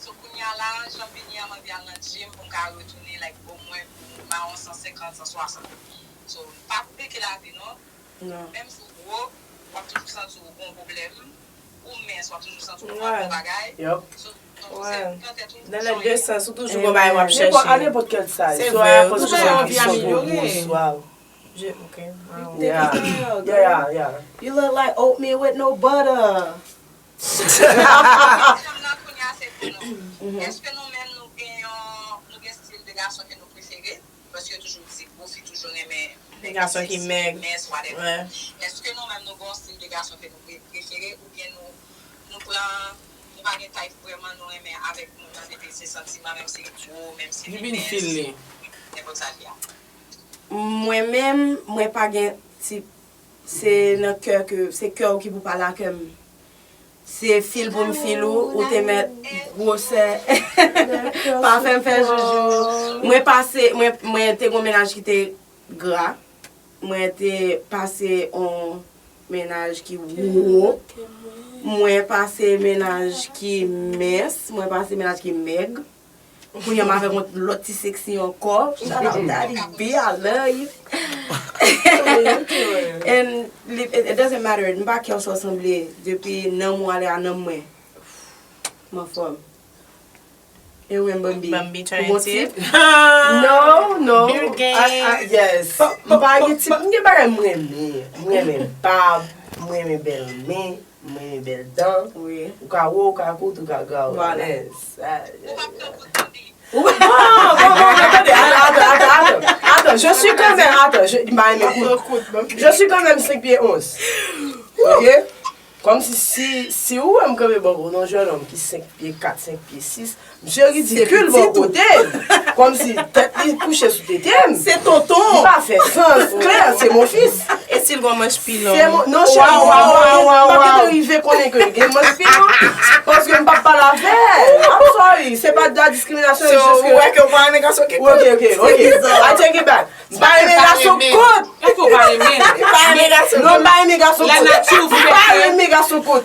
So kounye a la, jan m vini an, m anvi al nan gym pou m ka retounen, like, omwen pou mawon san senkant, san swasant. So, m pa konplike lavi non. Non. Menm si w gwo, w ap toujou santi w gon pwoblèm. Ou mens, w ap toujou santi w pran bon bagay. Yup. So, donk, se pran tèt ou Nan lè de sans, ou toujou gon bagay w ap Nenpòt, a chèche. nenpòt kèl size. Se Swa vre, pou ou sou toujou sa anvi ki sou amelyore. gwo swa. Je, ok, wow. Yeah. Yeah, yeah, yeah. You look like oatmeal with no butter. Kesyon m nan kounye a se pou nou. Èske nou menm nou gen yon, nou gen stil de gason ke nou prefere? Paske yo toujou di gwo fi toujou renmen nèg Gason ki mèg. Mens, whatever. Ouais. Èske nou menm nou gen yon stil de gason ke nou pre- prefere oubyen nou, nou pran, nou pa gen type vrèman nou renmen avèk moun nan depi se santiman, menm si li gwo, menm si li Li vin fil li. Nenpòt sa li a. Mwen menm, mwen pa gen tip. Se nan kè ke, se kè w ki pou pale ak m. Se fil pou m fil ou, ou te mèt gwosè. Pa fè m fè joujou. Mwen pase, mwen, mwen te gon mennaj ki te gra. Mwen te pase on mennaj ki wo. Mwen pase mennaj ki mens. Mwen pase mennaj ki mèg. Kounye a m avèk yon lòt ti seksi ankò. Shout out Daddy B, I love you. And li- it, it doesn't matter. M pa kè sa w sanble. Depi nanm ou ale a nanm mwen. M anfòm. E ou menm Bambi? Bambi Ou gon twenty. Tip? No, no. Bill Gates. I- I- yes. M pa gen tip. M gen bagay m renmen. M renmen bab. M renmen bèl men. M renmen bèl dan. Wi. Ou ka wo, ou ka kout, ou ka gra, ou Voilà. alèz. Sa- Ou p ap pran pou tande. Bon, bon, bon, bon, tande, atann, atann, atann, atann, atann, je suis quand même, atann, je, m pa renmen kout. Je suis quand même senk pye onz. Ok? Kòmsi si, si ou wè m kanpe bò kote yon jènonm ki senk pye kat, senk pye sis, misye ridikil bò kote m. Kòmsi tèt li kouche sou tete m. Se tonton. Li pa fè sans. Klè, se mon fils. E si l gon manch pi long? Se mon, non, cheri, m pa konnen, m pa gentan rive konnen ke l gen manch pi long, paske m p ap pale avè l. I'm sorry, se pa de la diskriminasyon, se jis ke. Ou wè ke ou pa renmen gason ki Ok, ok, ok. I take it back. M pa renmen gason kout. Ou pa renmen. Non, m pa renmen gason kout. Lanati ou fè. M pa renmen gason kout.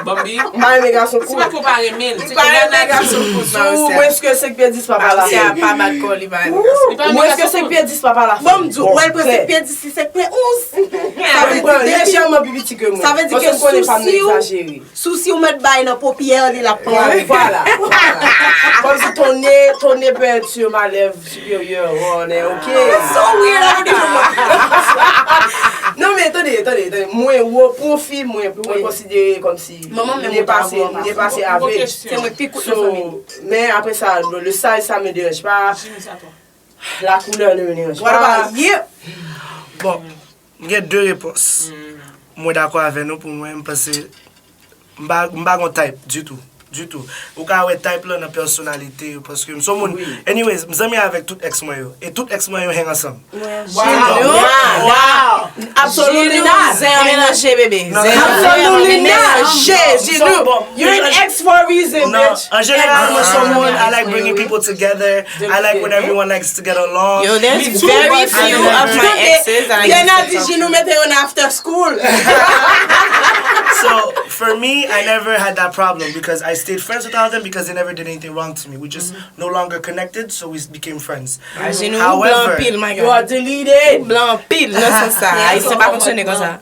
Bambi. M pa renmen gason Se kout. pa ke ou pa renmen l, se M ke pa renmen lanati gason ou kout. fè. Ou mwens ke senk pye dis pa pale. Marcia pa bat kò li pa renmen gason Mwens ke kout. Senk pye dis pa pale. Bon, m di w, wè l pran senk pye dis, li senk pye onz. Sa vle di depi, Lejèman pi piti ke mwen. Sa vle di Paske ke m konnen pa m nan sousi w, egzajere. Sousi w mèt bay nan popyè li l ap pran. Voilà, voilà. Kòmsi ton nez, ton nez peut être sur ma lèvre supérieure, on est ok. So weird, I don't even want. Non, men tande, tande, tande. Mwen wo, pou yon fi, mwen, mwen konsidere kòmsi m depase, m depase average. Se mwen pi kout nan fanmi. Men apre sa, le size, ça me dérange pas. La couleur ne me dérange pas. Bon, m gen de repons. Mwen dakò avè nou, pou mwen, m panse m pa, m pa gon type ditou, ditou. Ou ka wè type lan nan pèsonalite yo, paske m se yon moun. Anyways, m zanmi avèk tout ex mwen yo. E tout ex mwen yo hang ansanm. Wow! Absolutely not. Zen an melanje, bebe. Zen an melanje. You're an ex for a reason, bitch. An jeneral, mwen se yon moun, I like bringing people together. I like when everyone likes to get along. Yo, there's very few of my exes that I Yana di Jinou mete yo nan after school. So, for me, I never had that problem because I stayed friends with all of them because they never did anything wrong to me. We just no longer connected, so we became friends. Jinou ou blan anpil, my God. You are deleted. Blan anpil nan sans sa. Ayisyen pa fonksyone konsa.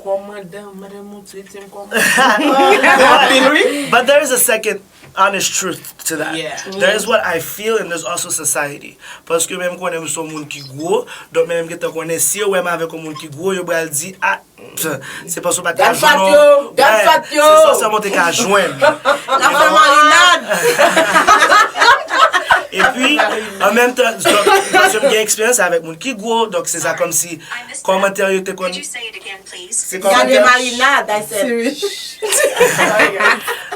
But there is a second honest truth to that. Yeah. There is what I feel and there's also society. Paske menm konnen m se yon moun ki gwo, donk menm gentan konnen si yo wè m avèk yon moun ki gwo, yo pral di, ah, pff, se paske w pa t ka Gad fat jwenn yo, yon- gad Ouais, fat yo. Se sa, sa monte ka jwenn. N ap fè marinad. Epi, an menm tan, donk, paske m gen eksperyans avèk moun ki gwo, donk se sa kòmsi kòmantè yo te konn. Se Gade kòmantè. Marinad, I said.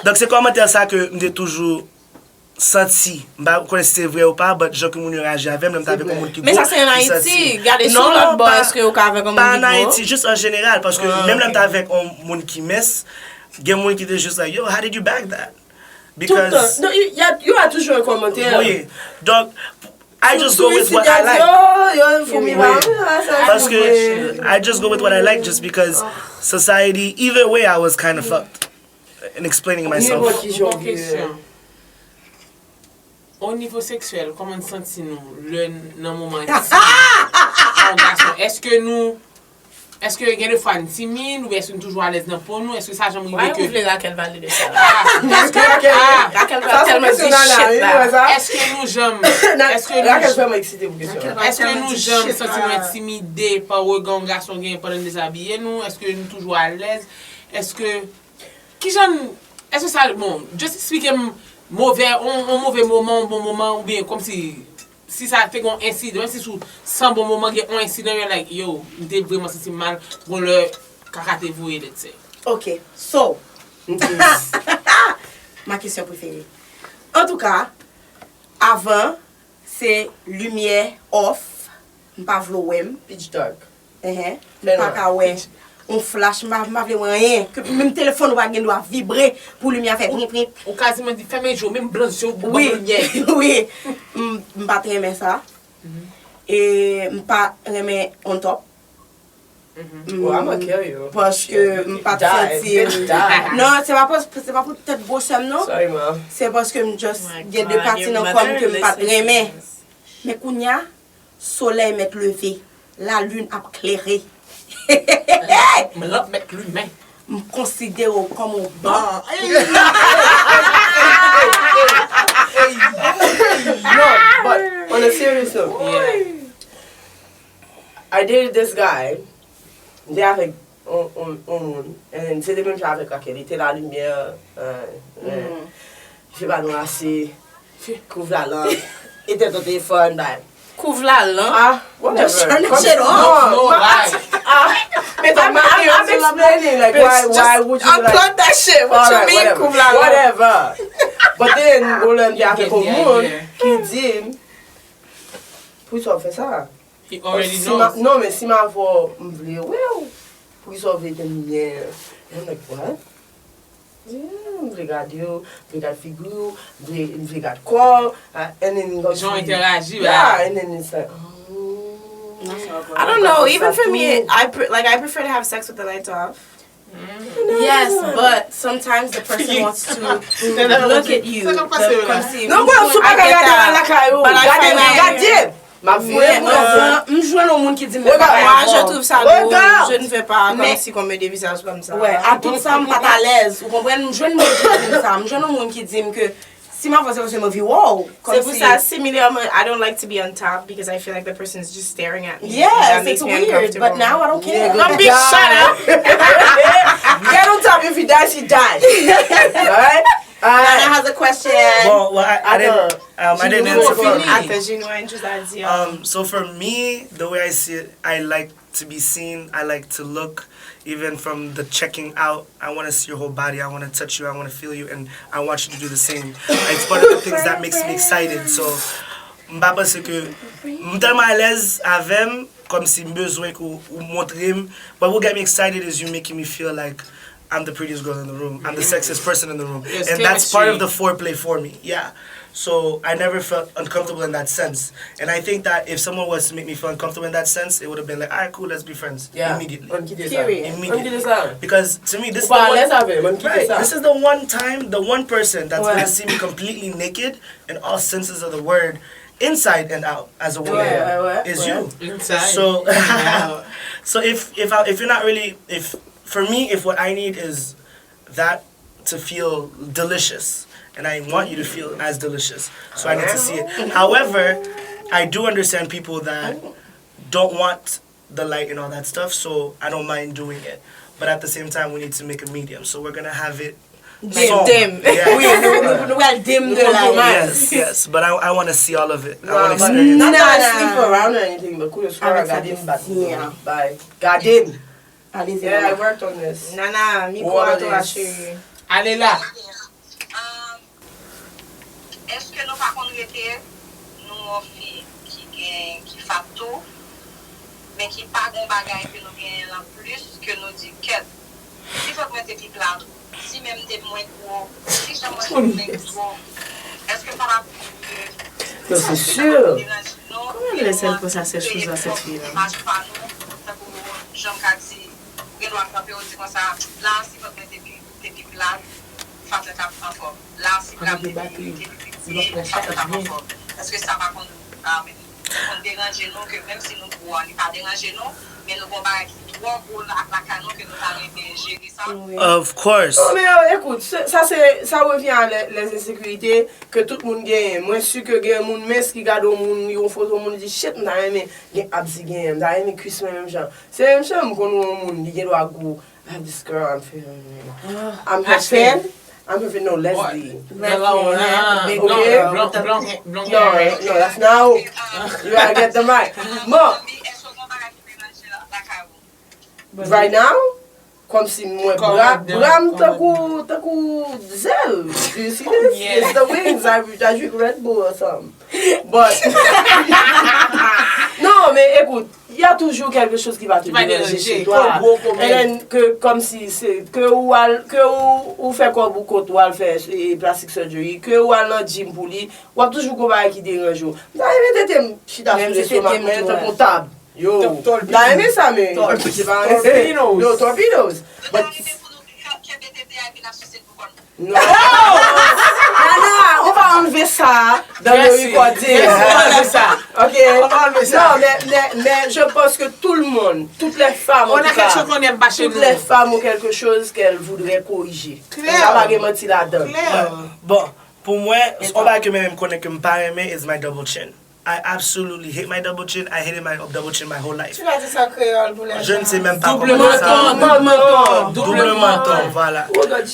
Donk se kòmantè sa ke m te toujou santi. M pa konnen si se vre ou pa, but jan ke moun yo reyaji avè m, lè m t avèk yon moun ki gwo. Men sa se an Ayiti. Gade sou lòt bò, èske ou ka avèk yon moun ki gwo? Pa an Ayiti, jis an jeneral, paske menm lè m t avèk yon moun ki mens, gen moun ki te jis like, yo, how did you bag that? Tout tan. Non, y a, y a toujou yon kòmantè. Wi. Donk, I just go with what I like. Yo, yo, foumi ba. Paske I just go with what I like just because society, either way, I was kind of fucked in explaining myself. Nenpòt ki jan Bon kesyon. O nivo seksyèl, kòman n santi nou lè n nan moman entim a yon gason? Èske nou Èske gen de fwa n timid oubyen èske n toujou alèz nan po nou? Èske sa janm Why rive ou ke vle Raquel valide sa? Ah, èske Raquel, ah, Raquel va tèlman di shit la. Èske nou janm Èske nou Raquel vrèman eksite pou kesyon. Èske nou janm santi nou entimide pa rega yon gason genyen pandan n dezabiye nou? Èske nou toujou alèz? Èske Kijan Èske sa bon, just eksplike m move on, on move moman, on bon moman oubyen kòmsi si sa te gon ensidan, menm si sou san bon moman gen on ensidan, you're like, yo, m te vrèman santi m mal, gon lè kaka te voye lèt sè. Ok, so. Ma kesyon prefere. Antouka, avan, se limyè off, m pa vle w wè m. Pitch dark. Enhen. M pa ka wè yon flash, m pa, m pa vle wè anyen. Ke menm telefòn ou pa gen dwa vibre pou limyè fè prin prin. Ou kaziman di fèmen je w, menm blan zye w pou Wi, ban limyè. Wi. M, m pa t renmen sa. E m pa renmen on top. Wa manke yo. Paske m pa t santi. Non, se pa, se pa pou tèt gwosè m non. Sorry, ma. Se paske m just gen de pati nan kò m ke m pa t renmen. Men kounya, solèy mèt leve, lalin ap klere. M lanp mèt limen. M konsidere w kòm yon ban. No, but on a serious note, I dated this guy. M te avèk on, on, on moun. And se te menm jan avèk Raquel. Li te la limyè. Euh, euh, li fè pa nou ase. Kouv la lanp. Etèn ton telefòn, bay. Kouv la lanp. Ah, whatever. Just turn the shit off. No, no, ah, ah, I'm, I'm, I'm explaining, like, why, why would you, like, Unplug that shit. What you alright, mean, whatever. kouv la lanp? Whatever. But then, ou lè m te avèk yon moun ki di m, poukisa w fè sa? He already Si ma, knows. Non, men si m avè w, m vle wè w. Poukisa w vle te m ye? And I'm like, what? Yeah, m vle gade w, m vle gade figi w, m vle, m vle gade kò w. Ah, and then, Jan w entèyaji, yeah, right? And then it's like, oh. I don't know. Even for me, I pre- like I prefer to have sex with the lights off. Yes, but sometimes the person wants to look at you. Kòmsi Non, bon, sou pa ka gade nan lakay ou. But I Gade find nan that- gade. M ap voye Mwen, pou m jwenn yon moun ki di m mwen pa Regarde. ka Moi, avè je w. trouve ça Regarde. doux. Je ne veux pas comme Mais- si qu'on me dévisage comme ça. Wè, a tout sa, m pa t alèz. Ou konprann? M jwenn moun ki di m sa. M jwenn yon moun ki di m ke si m avanse, se m anvi wè w. C'est pour ça, similarly, I don't like to be on top because I feel like the person is just staring at me. Yes, And that it's makes me weird, uncomfortable. But now I don't care. Don't be shut up. Get on top, if you die, she die. Alright? Nana Alright. Has a question. Bon, well, I, I didn't, um, I didn't answer for Attends, Gino, Andrew a dit. Um, so for me, the way I see it, I like to be seen. I like to look, even from the checking out. I want to see your whole body. I want to touch you. I want to feel you, and I want you to do the same. It's one of the things that makes me excited. So, m pa panse ke m tèlman alèz avè m, kòmsi m bezwen ke w, ou montre m. But what get me excited is you making me feel like I'm the prettiest girl in the room. I'm the sexiest person in the room. Yes, And that's part of chemistry. The foreplay for me. Yeah. So I never felt uncomfortable in that sense. And I think that if someone was to make me feel uncomfortable in that sense, it would have been like, all right, cool, let's be friends. Yeah. Immediately. Ann kite sa. Period. Ann Immediately. kite sa. Because to me, this is Ou the pa one, alèz avè m, ann kite right, sa. This is the one time, the one person that's Ouais. Gonna see me completely naked in all senses of the word, inside and out, as a woman, Ouais, ouais, ouais, is ouais. You. Inside. So, Yeah. so if if I, if you're not really, if for me, if what I need is that to feel delicious, And I want you to feel as delicious. So I need to see it. However, I do understand people that don't want the light and all that stuff, so I don't mind doing it. But at the same time, we need to make a medium. So we're gonna have it Dim. Dim. Wi, nou pral dim de la. Yes, yes. But I, I want to see all of it. I want to experience it. Nana, I don't sleep around or anything, but kudos for gade m bat. Gade m. Allez-y, yeah, I worked on this. Nana, mikwo a to a cheri. Ale la. Èske nou pa konn rete nou yon fi ki gen ki fat tou, men ki pa gen yon bagay ke nou genyen lan plis ke nou di kèt, si fòk mwen te pi plat, si menm te mwen gwo, si jan mwen te mwen gwo, èske m pa t ap Non, se sur. Kòman lè sèl konsa sèch sou zan sèt fi la? Jan m ka di, ou gen dwa kanpe ou di konsa, la si fòk mwen te pi te pi plat, fatra t ap anfòm. La si plat te pi te pi piti, fatra t ap anfòm. Èske sa pa konn konn deranje nou ke menm si nou gwo an li pa deranje nou, men nou gen yon bagay ki twò gwo lakay nou ke nou ta renmen jere sa? Of course. Non men ekout, sa se sa revyen a lè lè ensekirite ke tout moun genyen. Mwen si ke gen moun mens ki gade yon moun yon foto moun li di shit m ta renmen gen abs li genyen, m ta renmen kwis mwen menm jan. Se menm jan m konn wè yon moun li gen dwa gwo. I have this girl I'm feeling. I'm her fan. I'm her fan. No, Leslie. Leslie. Okay? No, no, that's not. You gotta get the mic. Bon. Right now, kòmsi mwen bra bra m tankou tankou zèl. You see this? It's the wings. I, I drink Red Bull or something. But non, men écoute, il y a toujours quelque chose qui va te déranger chez toi. And then que comme si c'est que ou al que ou, ou fè kòb ou kot ou al fè e, plastic surgery, que ou al nan gym pou li, w ap toujou gon bagay ki deranje w. M ta renmen tete m chita sou lestomak mwen tankou tab. Yo, m ta renmen sa men se pa anyen. Yo, torpedoes. But Kenbe tete a epi n ap sise l pou kò l. Non. Nana, on va enlever ça dans le recording. Ok. Non, mais, mais, mais je pense que tout le monde, toutes les femmes, en tout cas, toutes les femmes ont quelque chose qu'elles voudraient corriger. Sa pa gen manti ladan. Bon, pou mwen, on bagay ke mwen menm konnen ke m pa renmen is my double chin. I absolutely hate my double chin. I hated my double chin my whole life. Tu vas dire ça en créole pour les gens. Je ne sais même pas comment ça. Double menton. Double menton. Double menton, voilà.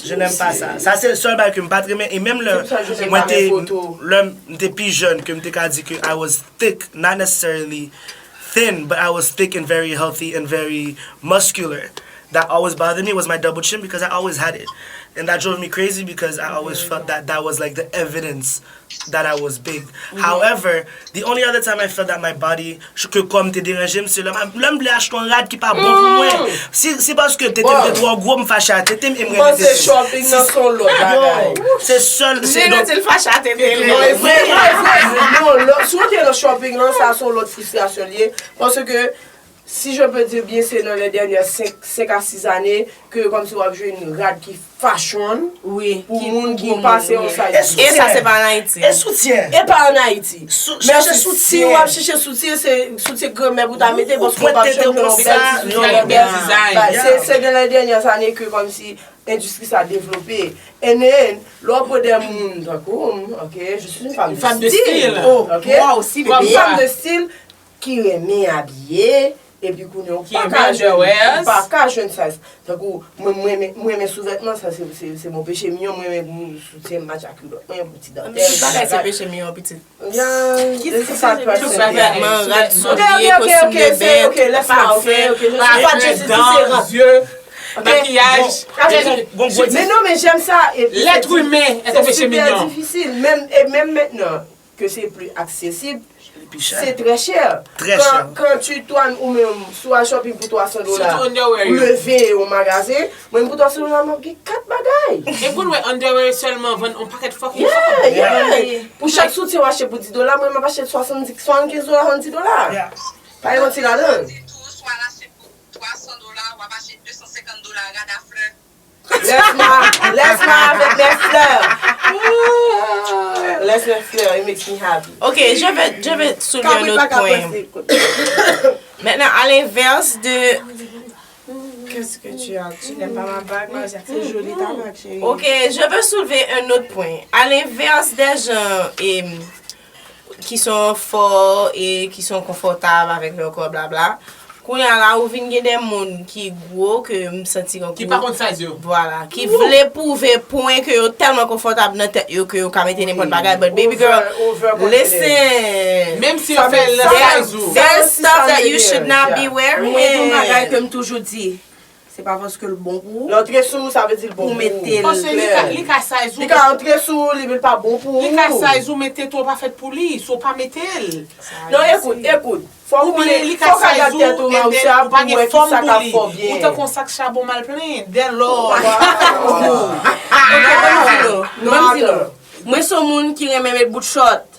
Je n'aime pas ça. Sa se sèl bagay ke m pa t renmen. E menm lè mwen te lè m te pi jèn ke m te ka di ke I was thick, not necessarily thin, but I was thick and very healthy and very muscular. That always bothered me was my double chin because I always had it. And that drove me crazy because I always felt that that was like the evidence that I was big. However, the only other time I felt that my body ke kò m te deranje m se lè m lè m vle achte yon rad ki pa bon pou mwen. Si se paske tete m te twò gwo m fache a tete m e m rele tete m. Shopping nan se yon lòt bagay. Se sèl se donk. Fache a tete li. Non, e vre, e vre, e vre. Non, si w te nan shopping lan sa se yon lòt fristrasyon l ye. Paske si je peux dire bien se nan les dernières cinq, cinq à six années ke kòmsi w ap jwenn rad ki fashion pou moun ki pase yon size. E sa se pa an Ayiti. E soutyen. E pa an Ayiti. Men si w ap chèche soutyen, se soutyen granmè pou ta mete paske w p ap janm nan yon bèl bagay. Se nan les dernières années ke kòmsi endistri sa devlope. And then, lè w pran de moun tankou m, ok, je suis une femme de style. Ok? Une femme de style ki renmen abiye, epi kounye a ou pa ka jwenn, ou pa ka jwenn size. Tankou mwen, mwen renmen, mwen renmen souvètman, sa se, se, se mon péché mignon, mwen renmen pou soutyen match ak kilòt mwen, pou ti dantèl. Tout bagay se péché mignon pitit. Souvètman, rad, souliye, kostim de bèt, pafen, pafen, dan, zye, makiyaj. Men non, men j'aime ça. L'être humain est un péché mignon. Difisil, menm, e menm mentnan ke se pli aksesib, se trè chè. Trè chè. Kan tu toi ou menm si w al shopping pou twa san dola, ou leve yon magazen, mwen pou twa san dola m ap gen kat bagay. E pou nou wè underwear sèlman vann yon pakèt fucking fuck. Pou chak soutyen w achte pou dis dola, mwen m ap achte swasanndis, swasannkenz dola, swasanndis dola. Pa gen manti ladan. Twa san dola, w ap achte de san senkant dola rad a flè. Laisse-moi, laisse-moi avec mes fleurs. Laisse mes fleurs, it makes me happy. Ok, je vais, je vais soulever un autre point. Maintenant, à l'inverse de Est-ce que tu as, tu n'aimes pas ma bague, Marcia? C'est joli ta bague, chérie. Ok, je veux soulever un autre point. À l'inverse des gens et, qui sont forts et qui sont confortables avec leur corps, blabla. Kounye a la, ou vin gen de moun ki gwo ke m santi yon Ki pa konn size yo. Vwala, ki vle pwouve pwen ke yo tèlman konfòtab nan tèt yo ke yo ka mete nenpòt bagay. But baby girl, listen. Menm si yo fè l nan size ou. There's stuff that you should not be wearing. Mwen gen yon bagay ke m toujou di. Se pa paske l bon pou ou. L antre sou ou, sa vle di l bon pou ou. Mete l. Paske li ka, li ka size ou. Li ka antre sou ou, li pa bon pou ou. Li ka size ou, men tete w pa fèt pou li, so pa mete l. Non, ekout, ekout. Fò w konnen, fò w ka gade tèt ou, Marcia, pou wè ki sa k ap fè w byen. Ou tankou yon sak chabon mal plen, dèlò. Ok, ban m di nou. Ban m di nou. Mwen se yon moun ki renmen met bout short.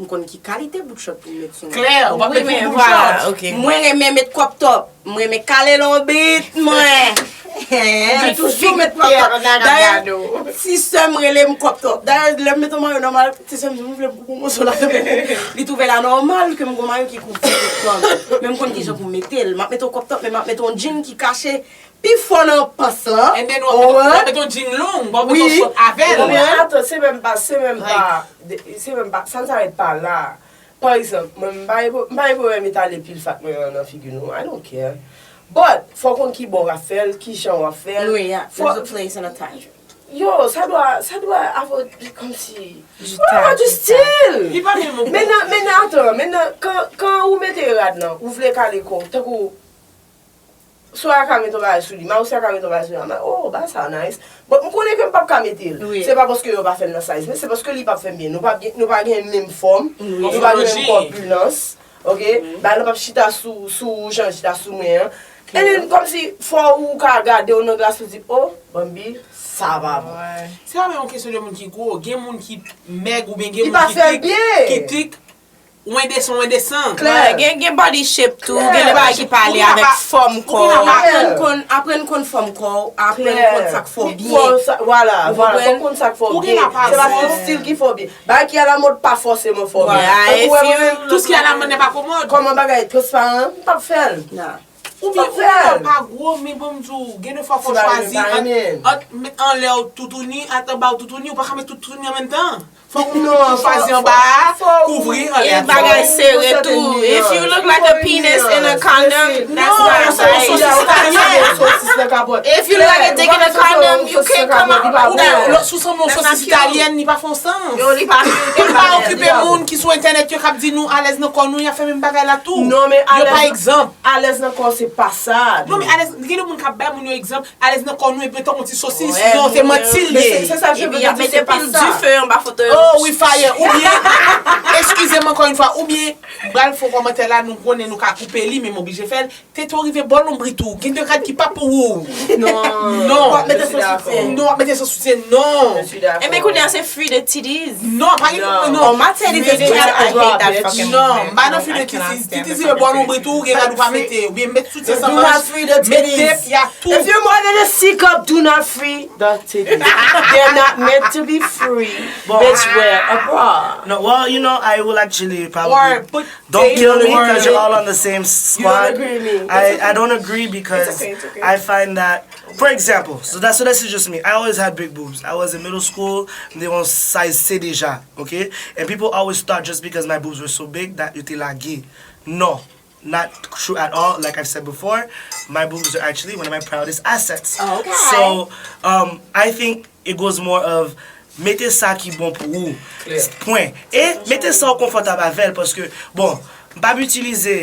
M konn ki kalite bout short pou m met sou mwen. Klè, ou pa met yon bout short. Mwen renmen met crop top. Mwen renmen kale lonbrit mwen. Mwen toujou met crop top. Dayè, ti sè m rele m crop top. Dayè, lè m met yon mayo nòmal, ti sè m di, "Mwen vle m koupe yon moso la." Li twouve l anòmal ke m gen yon mayo ki kouvri tout kò m. Men m konn kijan pou m mete l. M ap mete yon crop top, men m ap mete yon jean ki kache pi fò nan pans lan. And then, w ap mete yon jean long, w ap mete yon short avè l. Non, men atann, se menm pa, se menm pa, se menm pa, sa n sa rèt pa la. Pa egzanp, mwen, m pa gen pwoblèm etale pil fat mwen an nan figi nou. I don't care. But, fò w konn ki bò w ap fè l, ki jan w ap fè l. Wi, yeah. There's a place and a time. Yo, sa dwa, sa dwa avè w, kòmsi. What about your style? Li pa menm. Men nan, men nan, atann, men nan, kan, kan ou mete rad lan, ou vle kale kò w, tankou, Soraya ka mete yon bagay sou li, Marcia ka mete yon bagay sou li, I'm like, oh, bagay sa nice. But m konnen ke m p ap ka mete l. Se pa paske yo pa fè l nan size, men se paske li p ap fè m byen. Nou pa gen, nou pa gen menm fòm, nou pa gen menm kòpilans. Ok? Bagay lan p ap chita sou, sou ou jan l chita sou mwen an. And then, kòmsi, fò ou ka gade w nan glas pou di, oh, Bambi, sa pa bon. Se pa menm yon kesyon de moun ki gwo. Gen moun ki mèg oubyen gen moun ki tik, ki tik, ou endesan, ou endesan. Klè. Gen, gen body shape tou, gen de bagay ki pale avèk fòm kò. Aprann konn, aprann konn fòm kò w, aprann konn sa k fè w byen. Vwala, vwala, fò w konn sa k fè w byen. Se pa tout stil ki fè w byen. Bagay ki alamòd pa fòseman fè w byen. Tout sa ki alamòd n'est pas commode. Kòman bagay transparan, m p ap fè l. Oubyen ou menm pa gwo, men bon m di w, gen de fwa fò w chwazi ant, ant met anlè w toutouni, ant anba w toutouni, ou pa ka met tout toutouni an menm tan. Fòk ou chwazi anba a, kouvri anlè a. Bagay sere tou. If you look like a penis in a condom, that's not right. If you look like a dick in a condom, you can't come out. Ou si w sanble yon sosis italyèn, li pa fè sans. Li pa okipe moun ki sou entènèt yo k ap di nou alèz nan kò nou, y ap fè menm bagay la tou. Yo pa egzanp. Alèz nan kò se pa sa. Non, men alèz, gen de moun k ap bay moun yo egzanp, alèz nan kò nou epi yo tankou ti sosis. Non, se manti l ye. Se sa ke je veux dire, se pa sa. Dife anba foto yo. Oh wi, fire. Oubyen, eskize m ankò yon fwa, oubyen, m pral fè yon kòmantè la, nou konnen nou ka koupe li, men m oblije fè l. Tete w rive bò lonbrit ou. Gen de rad ki pa pou ou. Non. Non. W ap mete san soutyen. Non, w ap mete san soutyen, non. Enben kounye a se free the titties. Non, pa gen non. My titties is free. I hate that fucking. Non, m pa nan free the titties. Titties rive bò lonbrit ou, gen rad ou pa mete. Oubyen met soutyen san manch. Met tep, y a tout. If you're more than a C cup, do not free the titties. They're not meant to be free. Bitch, wear a bra. No, well, you know, I will actually probably. Don't kill me because you're all on the same squad. I, I don't agree because I find that, for example, so that's, so that's just me. I always had big boobs. I was in middle school, m te yon size C deja, okay? And people always thought just because my boobs were so big that yo te lage. No, not true at all. Like I've said before, my boobs are actually one of my proudest assets. So, um, I think it goes more of mete sa ki bon pou ou. Pwen. E mete sa w konfòtab avè l, paske, bon, m p ap itilize,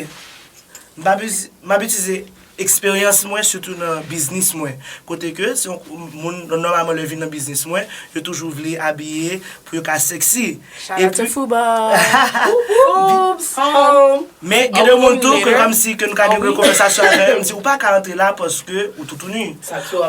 m p ap, m ap itilize eksperyans mwen, sitou nan biznis mwen. Kote ke se yon moun, nòmalman, lè yo vin nan biznis mwen, yo toujou vle abiye pou yo ka sexy. Shout out to Fuba. Men gen de moun tou ke kòmsi ke nou ka gen de konvèsasyon avè yo, m di ou pa ka antre la paske ou toutouni.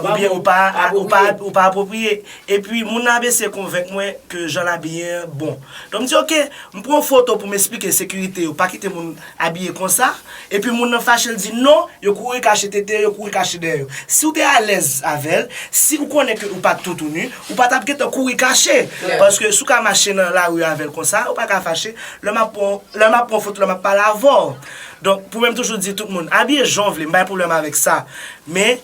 Oubyen ou pa, ou pa, ou pa apwopriye. Epi moun nan ap eseye konvenk mwen ke jan l abiye an bon. Donk m di oke, m pran yon foto pou m esplike sekirite yo, pa kite moun abiye konsa. Epi moun nan fache l di non, yo kouri kouri kache tete yo, kouri kache dèyè yo. Si w te alèz avè l, si ou konnen ke ou pa t toutouni, ou pa t ap gentan kouri kache. Paske si w ka mache nan lari avè l konsa, ou pa ka fache. Lè m ap pran, lè m ap pran foto, lè m ap pale avè w. Donk, pou mwen, m toujou di tout moun, abiye jan w vle, m pa gen pwoblèm avèk sa. Men,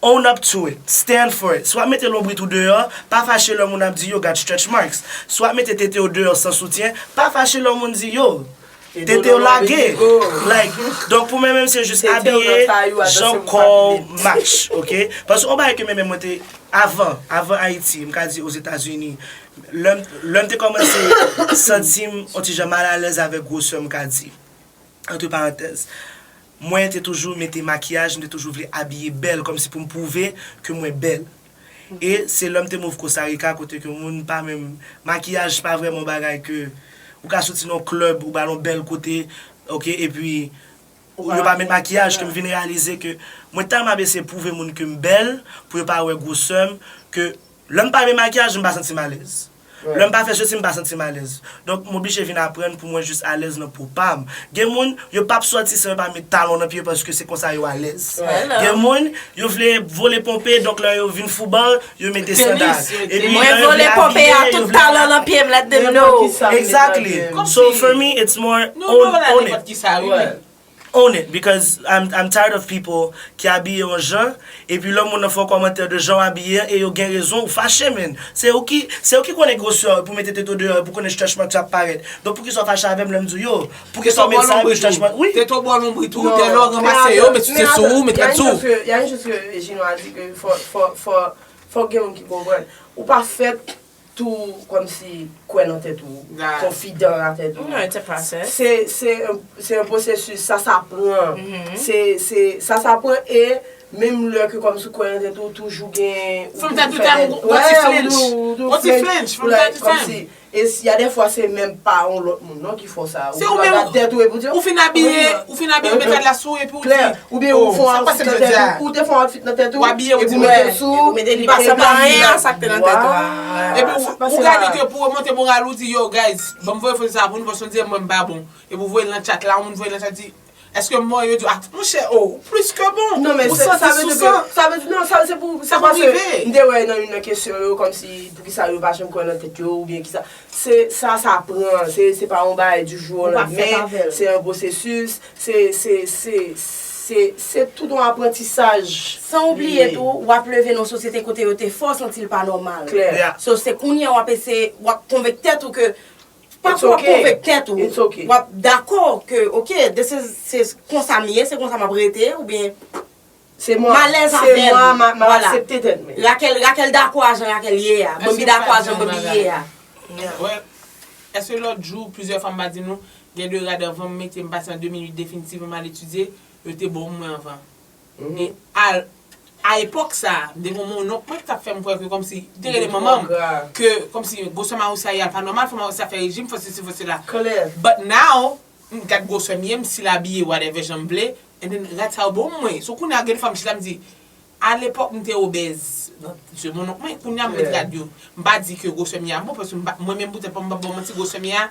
own up to it. Stand for it. Si w ap mete lonbrit ou deyò, pa fache lè moun ap di yo gad stretch marks. Si w ap mete tete w deyò san soutyen, pa fache lè moun di yo tete w lage. Like, donk pou mwen menm se jis abiye jan kò w match, ok? Paske yon bagay ke menm mwen te, avan, avan Ayiti, m ka di Ozetazini, lè m, lè m te kòmanse santi m yon ti jan malalèz avèk gwosè, m ka di, antre parantèz, mwen te toujou mete makiyaj, m te toujou vle abiye bèl, kòmsi pou m pwouve ke mwen bèl. E se lè m te move Costa Rica, kote ke moun pa menm, makiyaj pa vrèman yon bagay ke ou ka soti nan yon klèb, ou ba nan yon bèl kote, ok, epi yo pa met makiyaj, ke m vin reyalize ke mwen tèlman ap eseye pwouve moun ke m bèl, pou yo pa wè gwosè m, ke lè m pa met makiyaj, m pa santi m alèz. Lè m pa fè sesi, m pa santi m alèz. Donk, m oblije vin aprann pou mwen jis alèz nan po pa m. Gen moun, yo p ap sòti san yo pa met talon nan pye yo paske se konsa yo alèz. Gen moun, yo vle vole ponpe, donk lè yo vin fouban, yo mete sandal. Epi lè yo vle abiye, yo vle... Mwen vole ponpe a, tout talon nan pye m, let them know. Exactly. So for me, it's more own, own it. Own it because I'm, I'm tired of people ki abiye yon jan, epi lòt moun nan fè yon kòmantè de jan w abiye an, e yo gen rezon, ou fache, men. Se ou ki, se ou ki konnen gwosè w, pou mete tete w deyò, pou konnen stretch mark sa ap parèt. Donk, poukisa w fache avè m lè m di w yo? Poukisa w met sa, epi stretch mark? Wi. Tete w bò lonbrit ou, tèlè w ranmase yo, met soutyen sou ou, met rad sou ou. Y a yon jis ke Jino a di ke fò, fò, fò, fò gen moun ki konprann. Ou pa fèt tou kòmsi kwè nan tèt ou, konfidan nan tèt ou. Non, it's a process. Se, se, se yon pwosesis, sa, sa pran. Se, se, sa, sa pran e menm lè ke kòmsi w kwè nan tèt ou, toujou gen, ou toujou fè, gon ti flinch, gon ti flinch, from time to time. E y a des fois, se menm pa yon lòt moun, non, ki fè w sa. Ou pran gad tèt ou epi w di, ou fin abiye, ou fin abiye, ou met rad la sou ou epi w di, oubyen ou fè yon outfit nan tèt ou, ou te fè yon outfit nan tèt ou, epi w mete l sou ou, li pa sanble anyen a sa k te nan tèt ou a. Epi ou, ou gade ke pou remonte moral ou, di, yo, guys, ban m voye foto sa pou nou, paske on dirè mwen m pa bon. Epi ou voye l nan chat la, yon moun voye l nan chat di, èske m bon? Yo di, ah, monchè, oh, ou plis ke bon. Non, men ou santi sou san. Sa vle di, non, sa, se pou, se paske m te wè nan youn nan kesyon yo, kòmsi, poukisa yo pa janm kwè nan tèt yo, oubyen kisa. Se, sa, sa pran, se, se pa yon bagay du jour au lendemain, se yon pwosesis, se, se, se, se, se tout yon aprantisaj. San oubliye tou, w ap leve nan yon sosyete kote yo te fè w santi l pa nòmal. So, se kounye a w ap eseye, w ap konvenk tèt ou ke, pa ke w ap konvenk tèt ou, w ap dakò ke, ok, this is, se konsa m ye, se konsa m ap rete, oubyen m alèz avè l. Vwala. Raquel, Raquel dakò a jan Raquel ye a. Mwen pi dakò a jan mwen pi ye a. Wè, èske lòt jou, plizyè fwa m pa di nou, gen de rad anvan m mete, m pase an de mil uit definitivman m al etidye, yo te ba w mwen anvan. E a, a epòk sa, m te gen yon nonk mwen ki t ap fè m kwè ke kòmsi, li te rele manman m, ke kòmsi gwosè Mauricia a pa nòmal, fò Mauricia fè rejim, fò sesi, fò sela. But now, m gad gwosè m ye, m stil abiye, whatever jan m vle, and then rad sa yo ba w mwen. So, kounye a, gen de fwa m chita, m di, a lepòk, m te obèz, nan je mon nonk mwen, kounye a, m met rad yo. M pa di ke gwosè m ye a bon, paske m pa, mwen menm poutèt pa m, m p ap ba w manti, gwosè m ye a,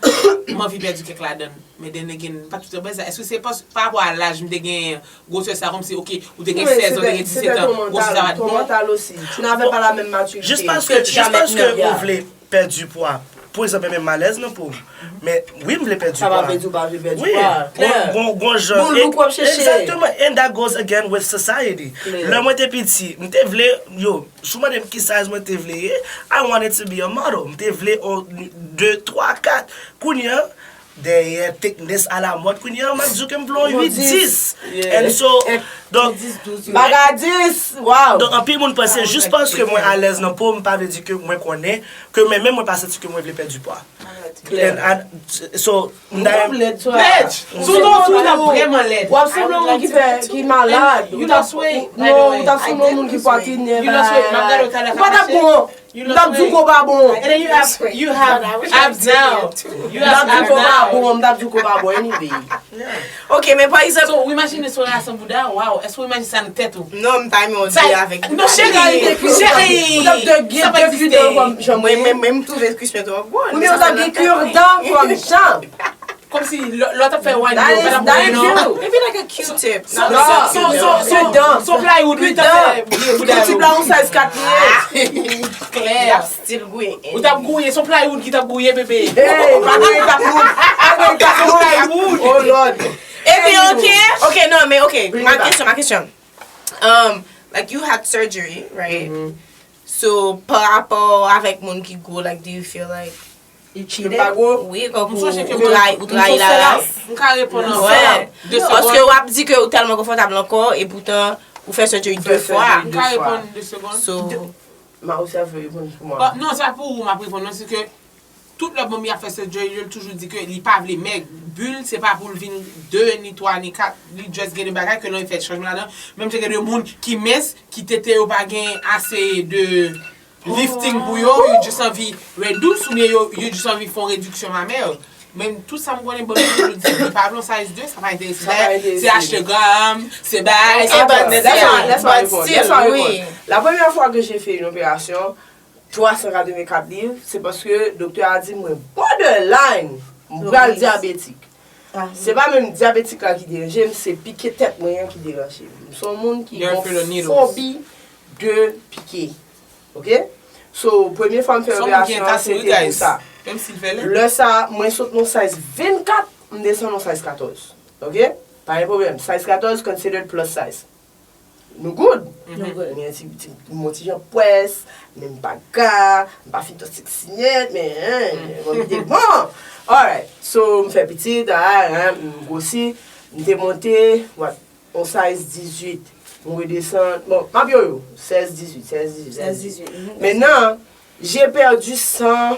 m anvi pèdi kèk ladan l. Men then again, m pa t tout obèz la. Èske se pa, pa rapò a laj m te genyen, gwosè sa, kòmsi, ok, ou te gen sèz an, ou te gen disèt an, gwosè sa pa t bon? Ton mental aussi. Tu n'avais pas la même maturité. Jis paske, jis paske ou vle pèdi pwa. Pou egzanp, mwen menm m alèz nan po m. Men, wi, m vle pèdi pwa. Sa pa vle di ou pa vle pèdi pwa. Wi, gon, gon, gon jan. Gon look w ap chèche. Exactement. And that goes again with society. Lè mwen te piti, m te vle, yo, si w mande m ki size mwen te vle ye, I wanted to be a model. M te vle on de, twa, kat. Kounye a, dèyè thickness alamòd, kounye a, m ap di w ke m vle on uit, dis. And so, donk, bagay dis, wow. Donk, anpil moun panse, jis paske mwen alèz nan po m, pa vle di ke mwen konnen, ke mwen menm mwen pa santi ke mwen vle pèdi pwa. And I, so, m ta renmen lèd. Si w nan yon twou, w t ap vrèman lèd. W ap sanble yon moun ki fè, ki malad. Ou t ap, non, ou t ap sanble yon moun ki pwatine. Ou pa t ap bon. M t ap di w ke w pa bon. And then you have, you have abs now. You have abs now. M t ap di w ke w pa bon, m t ap di w ke w pa bon anyway. Ok, men pa egzanp. So, ou imajine Soraya san bouda, waw, èske ou imajine sa nan tèt ou? Non, m ta renmen w di avèk. Non, cheri, cheri. Ou t ap de, gen de kidan kòm jan mwen. Mwen, mwen, mwen, m twouve kwis mwen twò gwo. Wi, men ou t ap gen kidan kòm jan. Kòmsi lè lè w t ap fè wine yo, pa t ap gouye non. Maybe like a Q-tip. Son plywood wi t ap fè gouye bouda yo. Q-tip la yon size kat li ye. Klè. Ou t ap gouye, son plywood ki t ap gouye bebe. Hey, pa gouye kat moun. Pa gouye kat moun. Oh Lord. Epi ok, ok non men ok. Ma kesyon, ma kesyon. Um, like you had surgery, right? So pa rapò avèk moun ki gwo, like do you feel like Li cheated? Wi, kankou ou trayi, ou trayi la ras. M ka reponn an de segonn. Paske w ap di ke ou tèlman konfòtab nan kò w, epoutan ou fè surgery de fwa. M ka reponn de segonn. So, ma ou sèvi reponn pou mwen. Non, se pa pou ou m ap reponn non, se ke tout lòt moun y ap fè surgery yo, l toujou di ke li pa vle mèg. Bil, se pa pou l vin de, ni twa, ni kat. Li just gen de bagay ke lè w fè chanjman ladan. Menm jan gen de moun ki mens, ki tete yo pa gen ase de lifting pou yo, yo just anvi reduce oubyen yo, yo just anvi fè yon rediksyon mamè. Men tout sa m konnen banm yo toujou di li pa vle yon size de, sa pa enterese li. Se achte gam, se bay, se bann nèt. Laisse-moi répondre. Laisse-moi répondre. La première fois que j'ai fait une opération, twa san katreven kat liv, se paske doktè a di mwen borderline, m pral dyabetik. Se pa menm dyabetik la ki deranje m, se pike tèt mwen an ki deranje m. M se yon moun ki gen yon fobi de pike. Ok? So, premye fwa m fè operasyon an, se te pou sa. Lè sa, mwen sot nan size vennkat, m desann nan size katòz. Ok? Pa gen pwoblèm. Size katòz considered plus size. Nou good. Nou good. M gen ti, ti, m on ti jan pwès, men m pa ga, m pa fin twò seksi nèt, men, en, bon, m te bon. Alright. So, m fè pitit, a, en, m gwosi, m te monte, what, on size dizuit. M redesann, bon, m ap yo yo, sèz dizuit, sèz dizuit, sèz dizuit. Mentnan, j'ai perdu cent,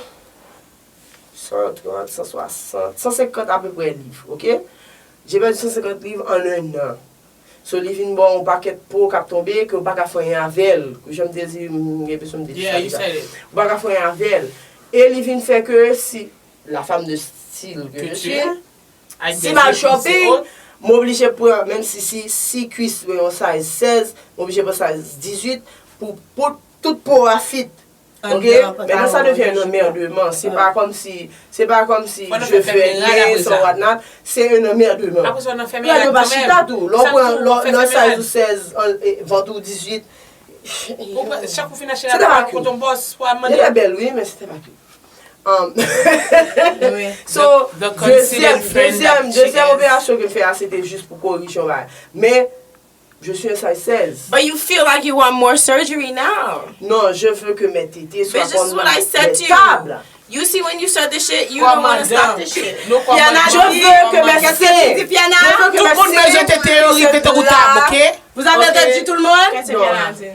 cent trente, cent soixante, cent cinquante à peu près liv, ok? J'ai perdu cent cinquante livres en un an. So, li vin ba w yon pakèt po k ap tonbe ke w pa ka fè anyen avè l. Jan m te di, m gen enpresyon m te di sa deja. Ou pa ka fè anyen avè l. E li vin fè ke si, la femme de style que je suis, si m al shopping, m oblije pran, menm si, si, si kwis mwen yon size sèz, m oblije pran size dizuit pou, pou tout po a fit. Ok, maintenant ça devient un emmerdement. C'est pas comme si, c'est pas comme si je veux rien, so whatnot. C'est un emmerdement. Apre sa, w nan fèmen rad kanmenm. Gade yo pa chita tou. Lè w pran, lè w size ou sèz, vant ou dizuit. Chak ou fin achte rad, ou pa kote yon bòs pou al mande. Li te bèl wi, men se te pa cute. So, dezyèm, dezyèm, dezyèm operasyon ke m fè a, se te jis pou korije yon bagay. Men, Je suis un size seize. But you feel like you want more surgery now. Non, je veux que mes tétés soient comme mes tables. You see when you start this shit, you don't want to stop this shit. Piana, je veux que mes seins, je veux que mes seins puissent être là. Vous avez entendu tout le monde? Qu'est-ce que Piana a dit?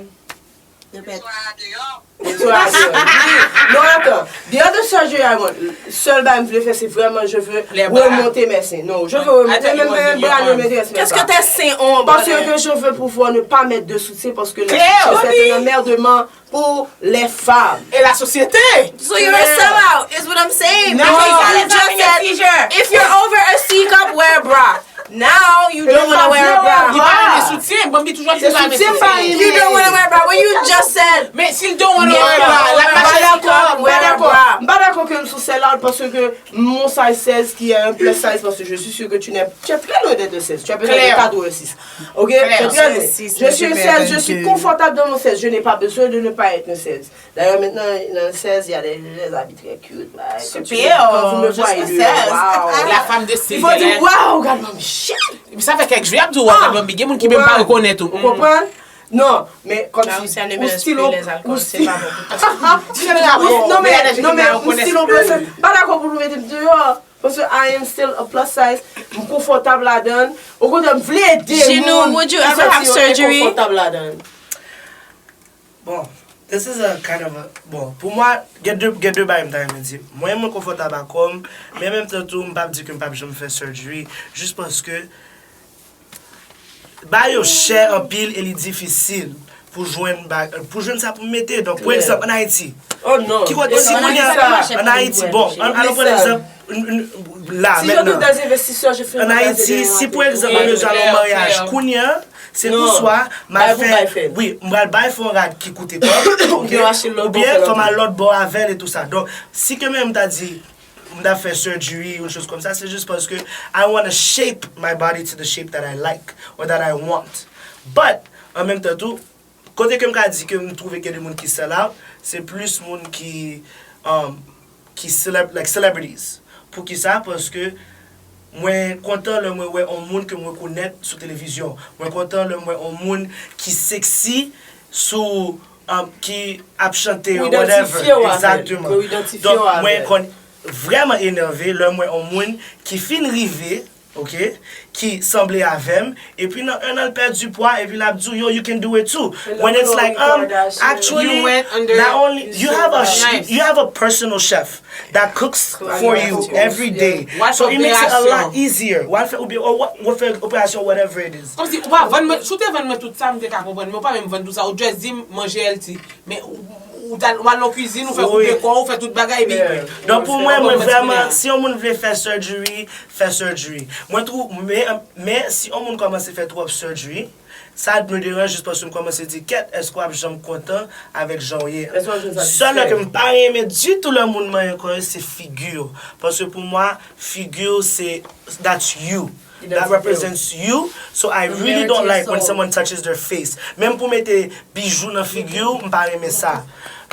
Répète. Non, attends. The other surgery I want, sèl bagay m vle fè, se vrèman, je veux remonter mes seins. Non, je veux remonter mes seins. Qu'est-ce que tes seins ont, brother? Parce que je veux pouvoir ne pas mettre de soutien parce que c'est un emmerdement pour les femmes. Et la société. So you're a sellout, is what I'm saying. No. Because you just said, if you're over a C cup, wear a bra. Now you don't wanna wear a bra. Li pa renmen soutyen, Bambi toujou ap di li pa renmen soutyen. You don't wanna wear a bra. When you just said. Men si l don't wanna wear a bra, l ap mache nan kò. M pa dakò. M pa dakò ke m sou sellout paske mon size seize qui est un plus size parce que je suis sûr que tu n'es, tu es très loin d'être un seize. Tu as besoin de quatre ou un six. Ok? Très bien. Je suis un seize, je suis confortable dans mon seize. Je n'ai pas besoin de ne pas être un seize. D'ailleurs, maintenant, dans le seize, il y a des, des habits très cute. Like, quand tu, quand vous me voyez dehors, waouh. La femme de style. Il faut dire, waouh, regarde-moi, Michel. Sa fè kèk jou y ap di w, waouh, regarde-moi, gen moun ki menm pa rekonèt ou. Ou konprann? Non, men kòmsi ou still, ou still, non men, non men ou still on plus size. M pa dakò pou nou mete m deyò. Paske I am still a plus size. M konfòtab ladan l. Okontrè, m vle ede moun ki santi yo enkonfòtab ladan l. Bon, this is a kind of a, bon, pou mwen, gen de, gen de bagay m ta renmen di. Mwen, mwen konfòtab ak kò m, men an menm tan tou, m p ap di ke m p ap janm fè surgery, jis paske bagay yo chè anpil e li difisil pou jwenn ba, pou jwenn sa pou m mete. Donk, pou egzanp, ann Ayiti, ki kote, si kounye a, ann Ayiti, bon, ann, ann pran egzanp, la, mentnan, ann Ayiti, si pou egzanp, mwen bezwen al nan maryaj kounye a, se pou swa m al fè, wi, m pral bay fè yon rad ki koute twòp, oubyen fò m al lòt bò avè l e tou sa. Donk, si ke menm m ta di, m ta fè surgery, yon choz kòmsa, se jis paske I wanna shape my body to the shape that I like or that I want. But, an menm tan tou, kote ke m ka di ke m twouve gen de moun ki sell out, se plis moun ki, um, ki celeb, like celebrities. Poukisa? Paske mwen kontan lè mwen wè yon moun ke m rekonèt sou televizyon. Mwen kontan lè m wè yon moun ki sexy sou, um, ki ap chante, whatever. Exactement. Donk, mwen konn vrèman enève lè m wè yon moun ki fin rive, ok, ki sanble avè m, epi nan en an l pèdi pwa, epi l ap di w, yo, you can do it too. When it's like, um, actually, not only, you have a, you have a personal chef that cooks for you every day. So it makes it a lot easier. W al fè, oubyen, w al fè operasyon, whatever it is. Kòmsi, ou pa vann mwen, si w te vann mwen tout sa, m te ka konprann, men ou pa menm vann tout sa, ou just di m manje healthy. Men ou, ou, ou al nan kwizin, ou fè koupe kò, ou fè tout bagay, epi... Donk pou mwen, mwen vrèman, si yon moun vle fè surgery, fè surgery. Mwen twou, men, men si yon moun kòmanse fè twòp surgery, sa me deranj jis paske m kòmanse di, kèt, èske w ap janm kontan avèk jan w ye a? Sèl lè ke m pa renmen ditou lè moun manyen kò yo, se figi w. Paske pou mwen, figi w se, that's you. That represents you. So I really don't like when someone touches their face. Menm pou mete bijou nan figi w, m pa renmen sa.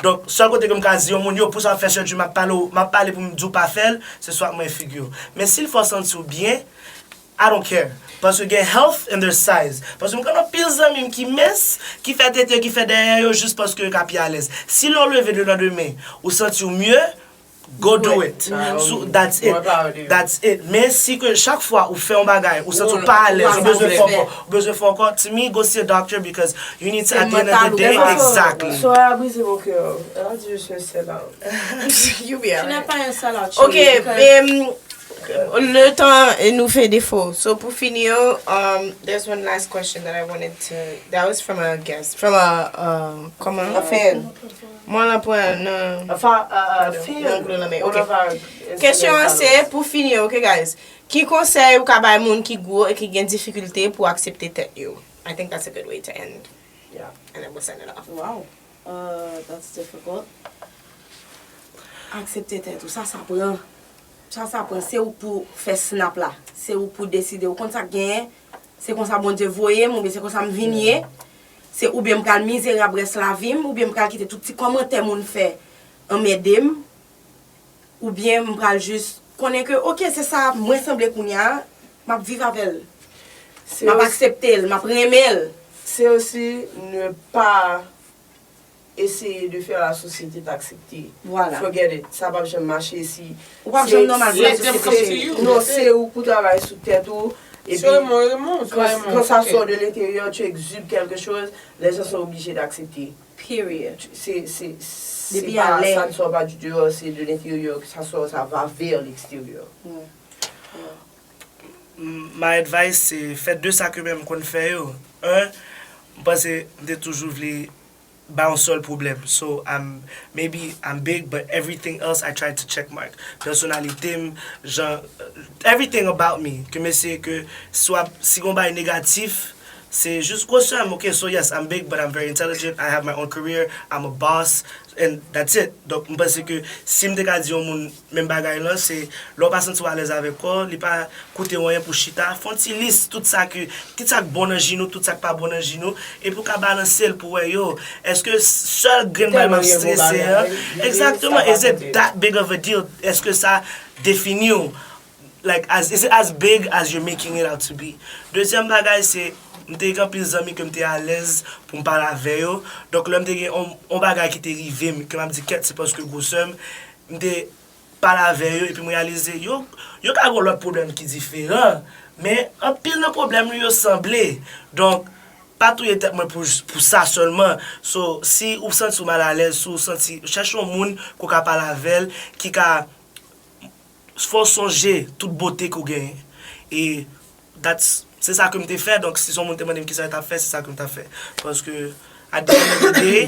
Donk, sèl kote ke m ka di yon moun, yo, pou sa w ap fè surgery, m ap pale w, m ap pale pou m di w pa fè l, se swa mwen figi w. Men si l fè w santi w byen, I don't care. Paske gen health and there's size. Paske m konn anpil zanmi m ki mens, ki fè tete, ki fè dèyè yo, jis paske yo ka pi alèz. Si lè w leve de lèndemen, ou santi w mye, go do it. So, that's it. That's it. Men si ke chak fwa ou fè yon bagay, ou santi w pa alèz, ou bezwen fè ankò, ou bezwen fè ankò, to me, go see a doctor because you need to, at the end of the day, exactly. Soraya a brisé mon cœur. Elle a dit, je suis un sell out. You be alright. Tu n'es pas un sell out, chérie, because... Ok, um, le temps, eh, nous fait défaut. So, pou fini yo, um, there's one last question that I wanted to, that was from a guest, from a, uh, comment? A fan. Mwen la pran nan... Anfen, a, a, nan glo lanmè. Ok. Kesyon an se, pou fini, ok, guys. Ki konsèy ou ka bay moun ki gwo e ki gen difikilte pou aksepte tèt yo? I think that's a good way to end. Yeah. And then we'll send it off. Wow. Uh, that's difficult. Aksepte tèt ou. Sa, sa pran. Sa, sa pran. Se ou k pou fè snap la. Se ou k pou deside. Ou konn sa k genyen. Se konsa Bondye voye m, oubyen se konsa m vin ye. Se oubyen m pral mizerab rès lavi m, oubyen m pral kite tout ti kòmantè moun fè anmède m, oubyen m pral jis konnen ke, ok, se sa mwen sanble kounye a, m ap viv avè l. M ap aksepte l, m ap renmen l. C'est aussi ne pas essayer de faire la société t'accepter. Voilà. Forget it. Sa p ap janm mache si... Ou p ap janm nòmal pou lasosyete cheri. Non, se ou pou travay sou tèt ou. Epi, quand, quand ça sort de l'intérieur, tu exudes quelque chose, les gens sont obligés d'accepter. Period. C'est, c'est, c'est pas, ça ne sort pas du dehors, c'est de l'intérieur que ça sort, ça va vers l'extérieur. My advice se fè de sa ke menm m konn fè yo. Un, m panse m te toujou vle ba yon sèl pwoblèm. So, I'm, maybe I'm big, but everything else I try to check mark. Pèsonalite m, jan, everything about me. Ke m eseye ke swa, si gon bagay negatif, se jis gwosè m. Ok, so yes, I'm big, but I'm very intelligent. I have my own career. I'm a boss. And that's it. Donk, m panse ke si m te ka di yon moun menm bagay lan, se lè w pa santi w alèz avèk kò w, li pa koute w anyen pou chita, fè yon ti lis tout sa ke, tout sa k bon nan ji nou, tout sa k pa bon nan ji nou, epi w ka balanse l pou wè, yo, èske sèl grenn bagay m ap strese an, exactement, is it that big of a deal? Èske sa defini w? Like, as, is it as big as you're making it out to be? Dezyèm bagay, se, m te gen anpil zanmi ke m te alèz pou m pale avè yo. Donk, lè m te gen yon, yon bagay ki te rive m, ke m ap di, kèt, se paske gwosè m, m te pale avè yo, epi m reyalize, yo, yo ka gen yon lòt pwoblèm ki diferan, men anpil nan pwoblèm nou yo sanble. Donk, pa touye tèt mwen pou, pou sa sèlman. So, si ou santi w mal alèz, si ou santi, chèche yon moun ke w ka pale avè l, ki ka fè w sonje tout bote ke w genyen. E that's, se sa ke m te fè. Donk, si se yon moun te mande m kisa yo t ap fè, se sa ke m t ap fè. Paske, at the end of the day,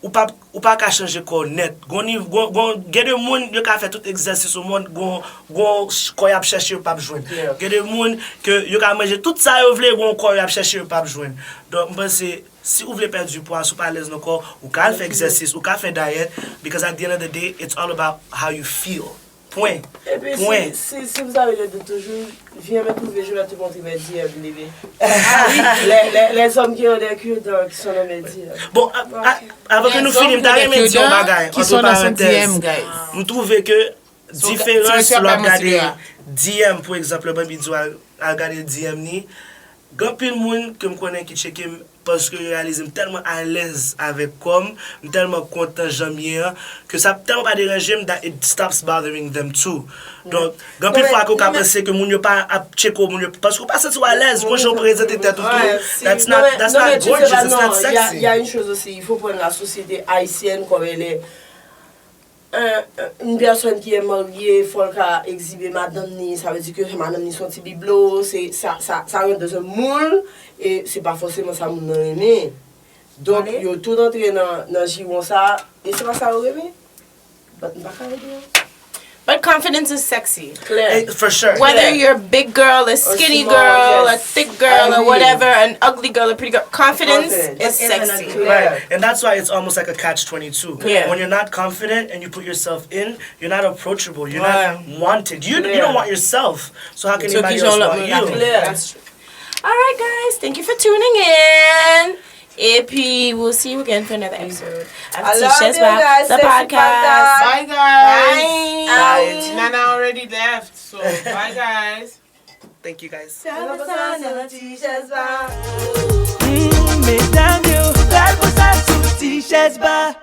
ou pa, ou pa ka chanje kò w nèt. Gon niv-, gon, gon, gen de moun, yo ka fè tout egzèsis o mond, gon, gon ch-, kò y ap chèche, yo p ap jwenn. Gen de moun ke yo ka manje tout sa yo vle, gon kò y ap chèche, yo p ap jwenn. Donk, m panse, si ou vle pèdi pwa, si w pa alèz nan kò w, ou ka al fè egzèsis, ou ka fè dayèt, because at the end of the day, it's all about how you feel. Pwen. Et puis, Pwen. Si, si, si vous avez le doute toujours, viens me trouver, je vais te montrer mes D M, bébé. Les, les, les hommes qui ont des cure-dents, qui sont dans mes D M. Bon, a- a- avan ke nou fini, m ta renmen di yon bagay, Ki son nan son antreparantèz. D M, guys. M twouve ke So, diferans so, lè w ap pa gade mwen D M, pou egzanp, lè Bambi di w al al gade D M ni, gen anpil moun ke m konnen ki tcheke m paske yo reyalize m tèlman alèz avèk kò m, m tèlman kontan jan m ye an, ke sa tèlman pa deranje m that it stops bothering them too. Donk, gen anpil fwa ke w ka panse ke moun yo pa ap tcheke w, moun yo, paske w pa santi w alèz, gon jan w prezante tèt ou tou, that's not, that's not gorgeous, it's not sexy. Il y a une chose aussi, il faut prendre la société haïtienne comme elle est. Un- une personne qui est mariée, fò l ka egzibe madanm ni, sa vle di ke madanm ni son ti biblo, se sa sa sa rent dans un moule, e se pa fòseman sa moun nan renmen. Donk yo tout antre nan nan jiwon sa, e se pa sa yo renmen. But m pa ka ede yo. But confidence is sexy. Klè. Eh, for sure. Whether you're a big girl, a skinny small, girl, yes. A thick girl, I or agree. Whatever, an ugly girl, a pretty girl, confidence Confidence. Is sexy. Klè. Right. And that's why it's almost like a catch twenty-two. Yeah. When you're not confident and you put yourself in, you're not approachable. You're Ouais. Not wanted. You, you don't want yourself. So how can So anybody ki else jan lòt want moun you? ap Klè. That's true. All right, guys, thank you for tuning in. Epi we'll see you again for another episode of I love you T-Shirts Bar, guys. The Sexy podcast. podcast. Bye, guys. Bye. Nana already left, so bye, guys. Thank you guys. Tèlman sa nan T-Shirts Bar. Mm, medam yo, pral pran sa sou T-Shirts Bar.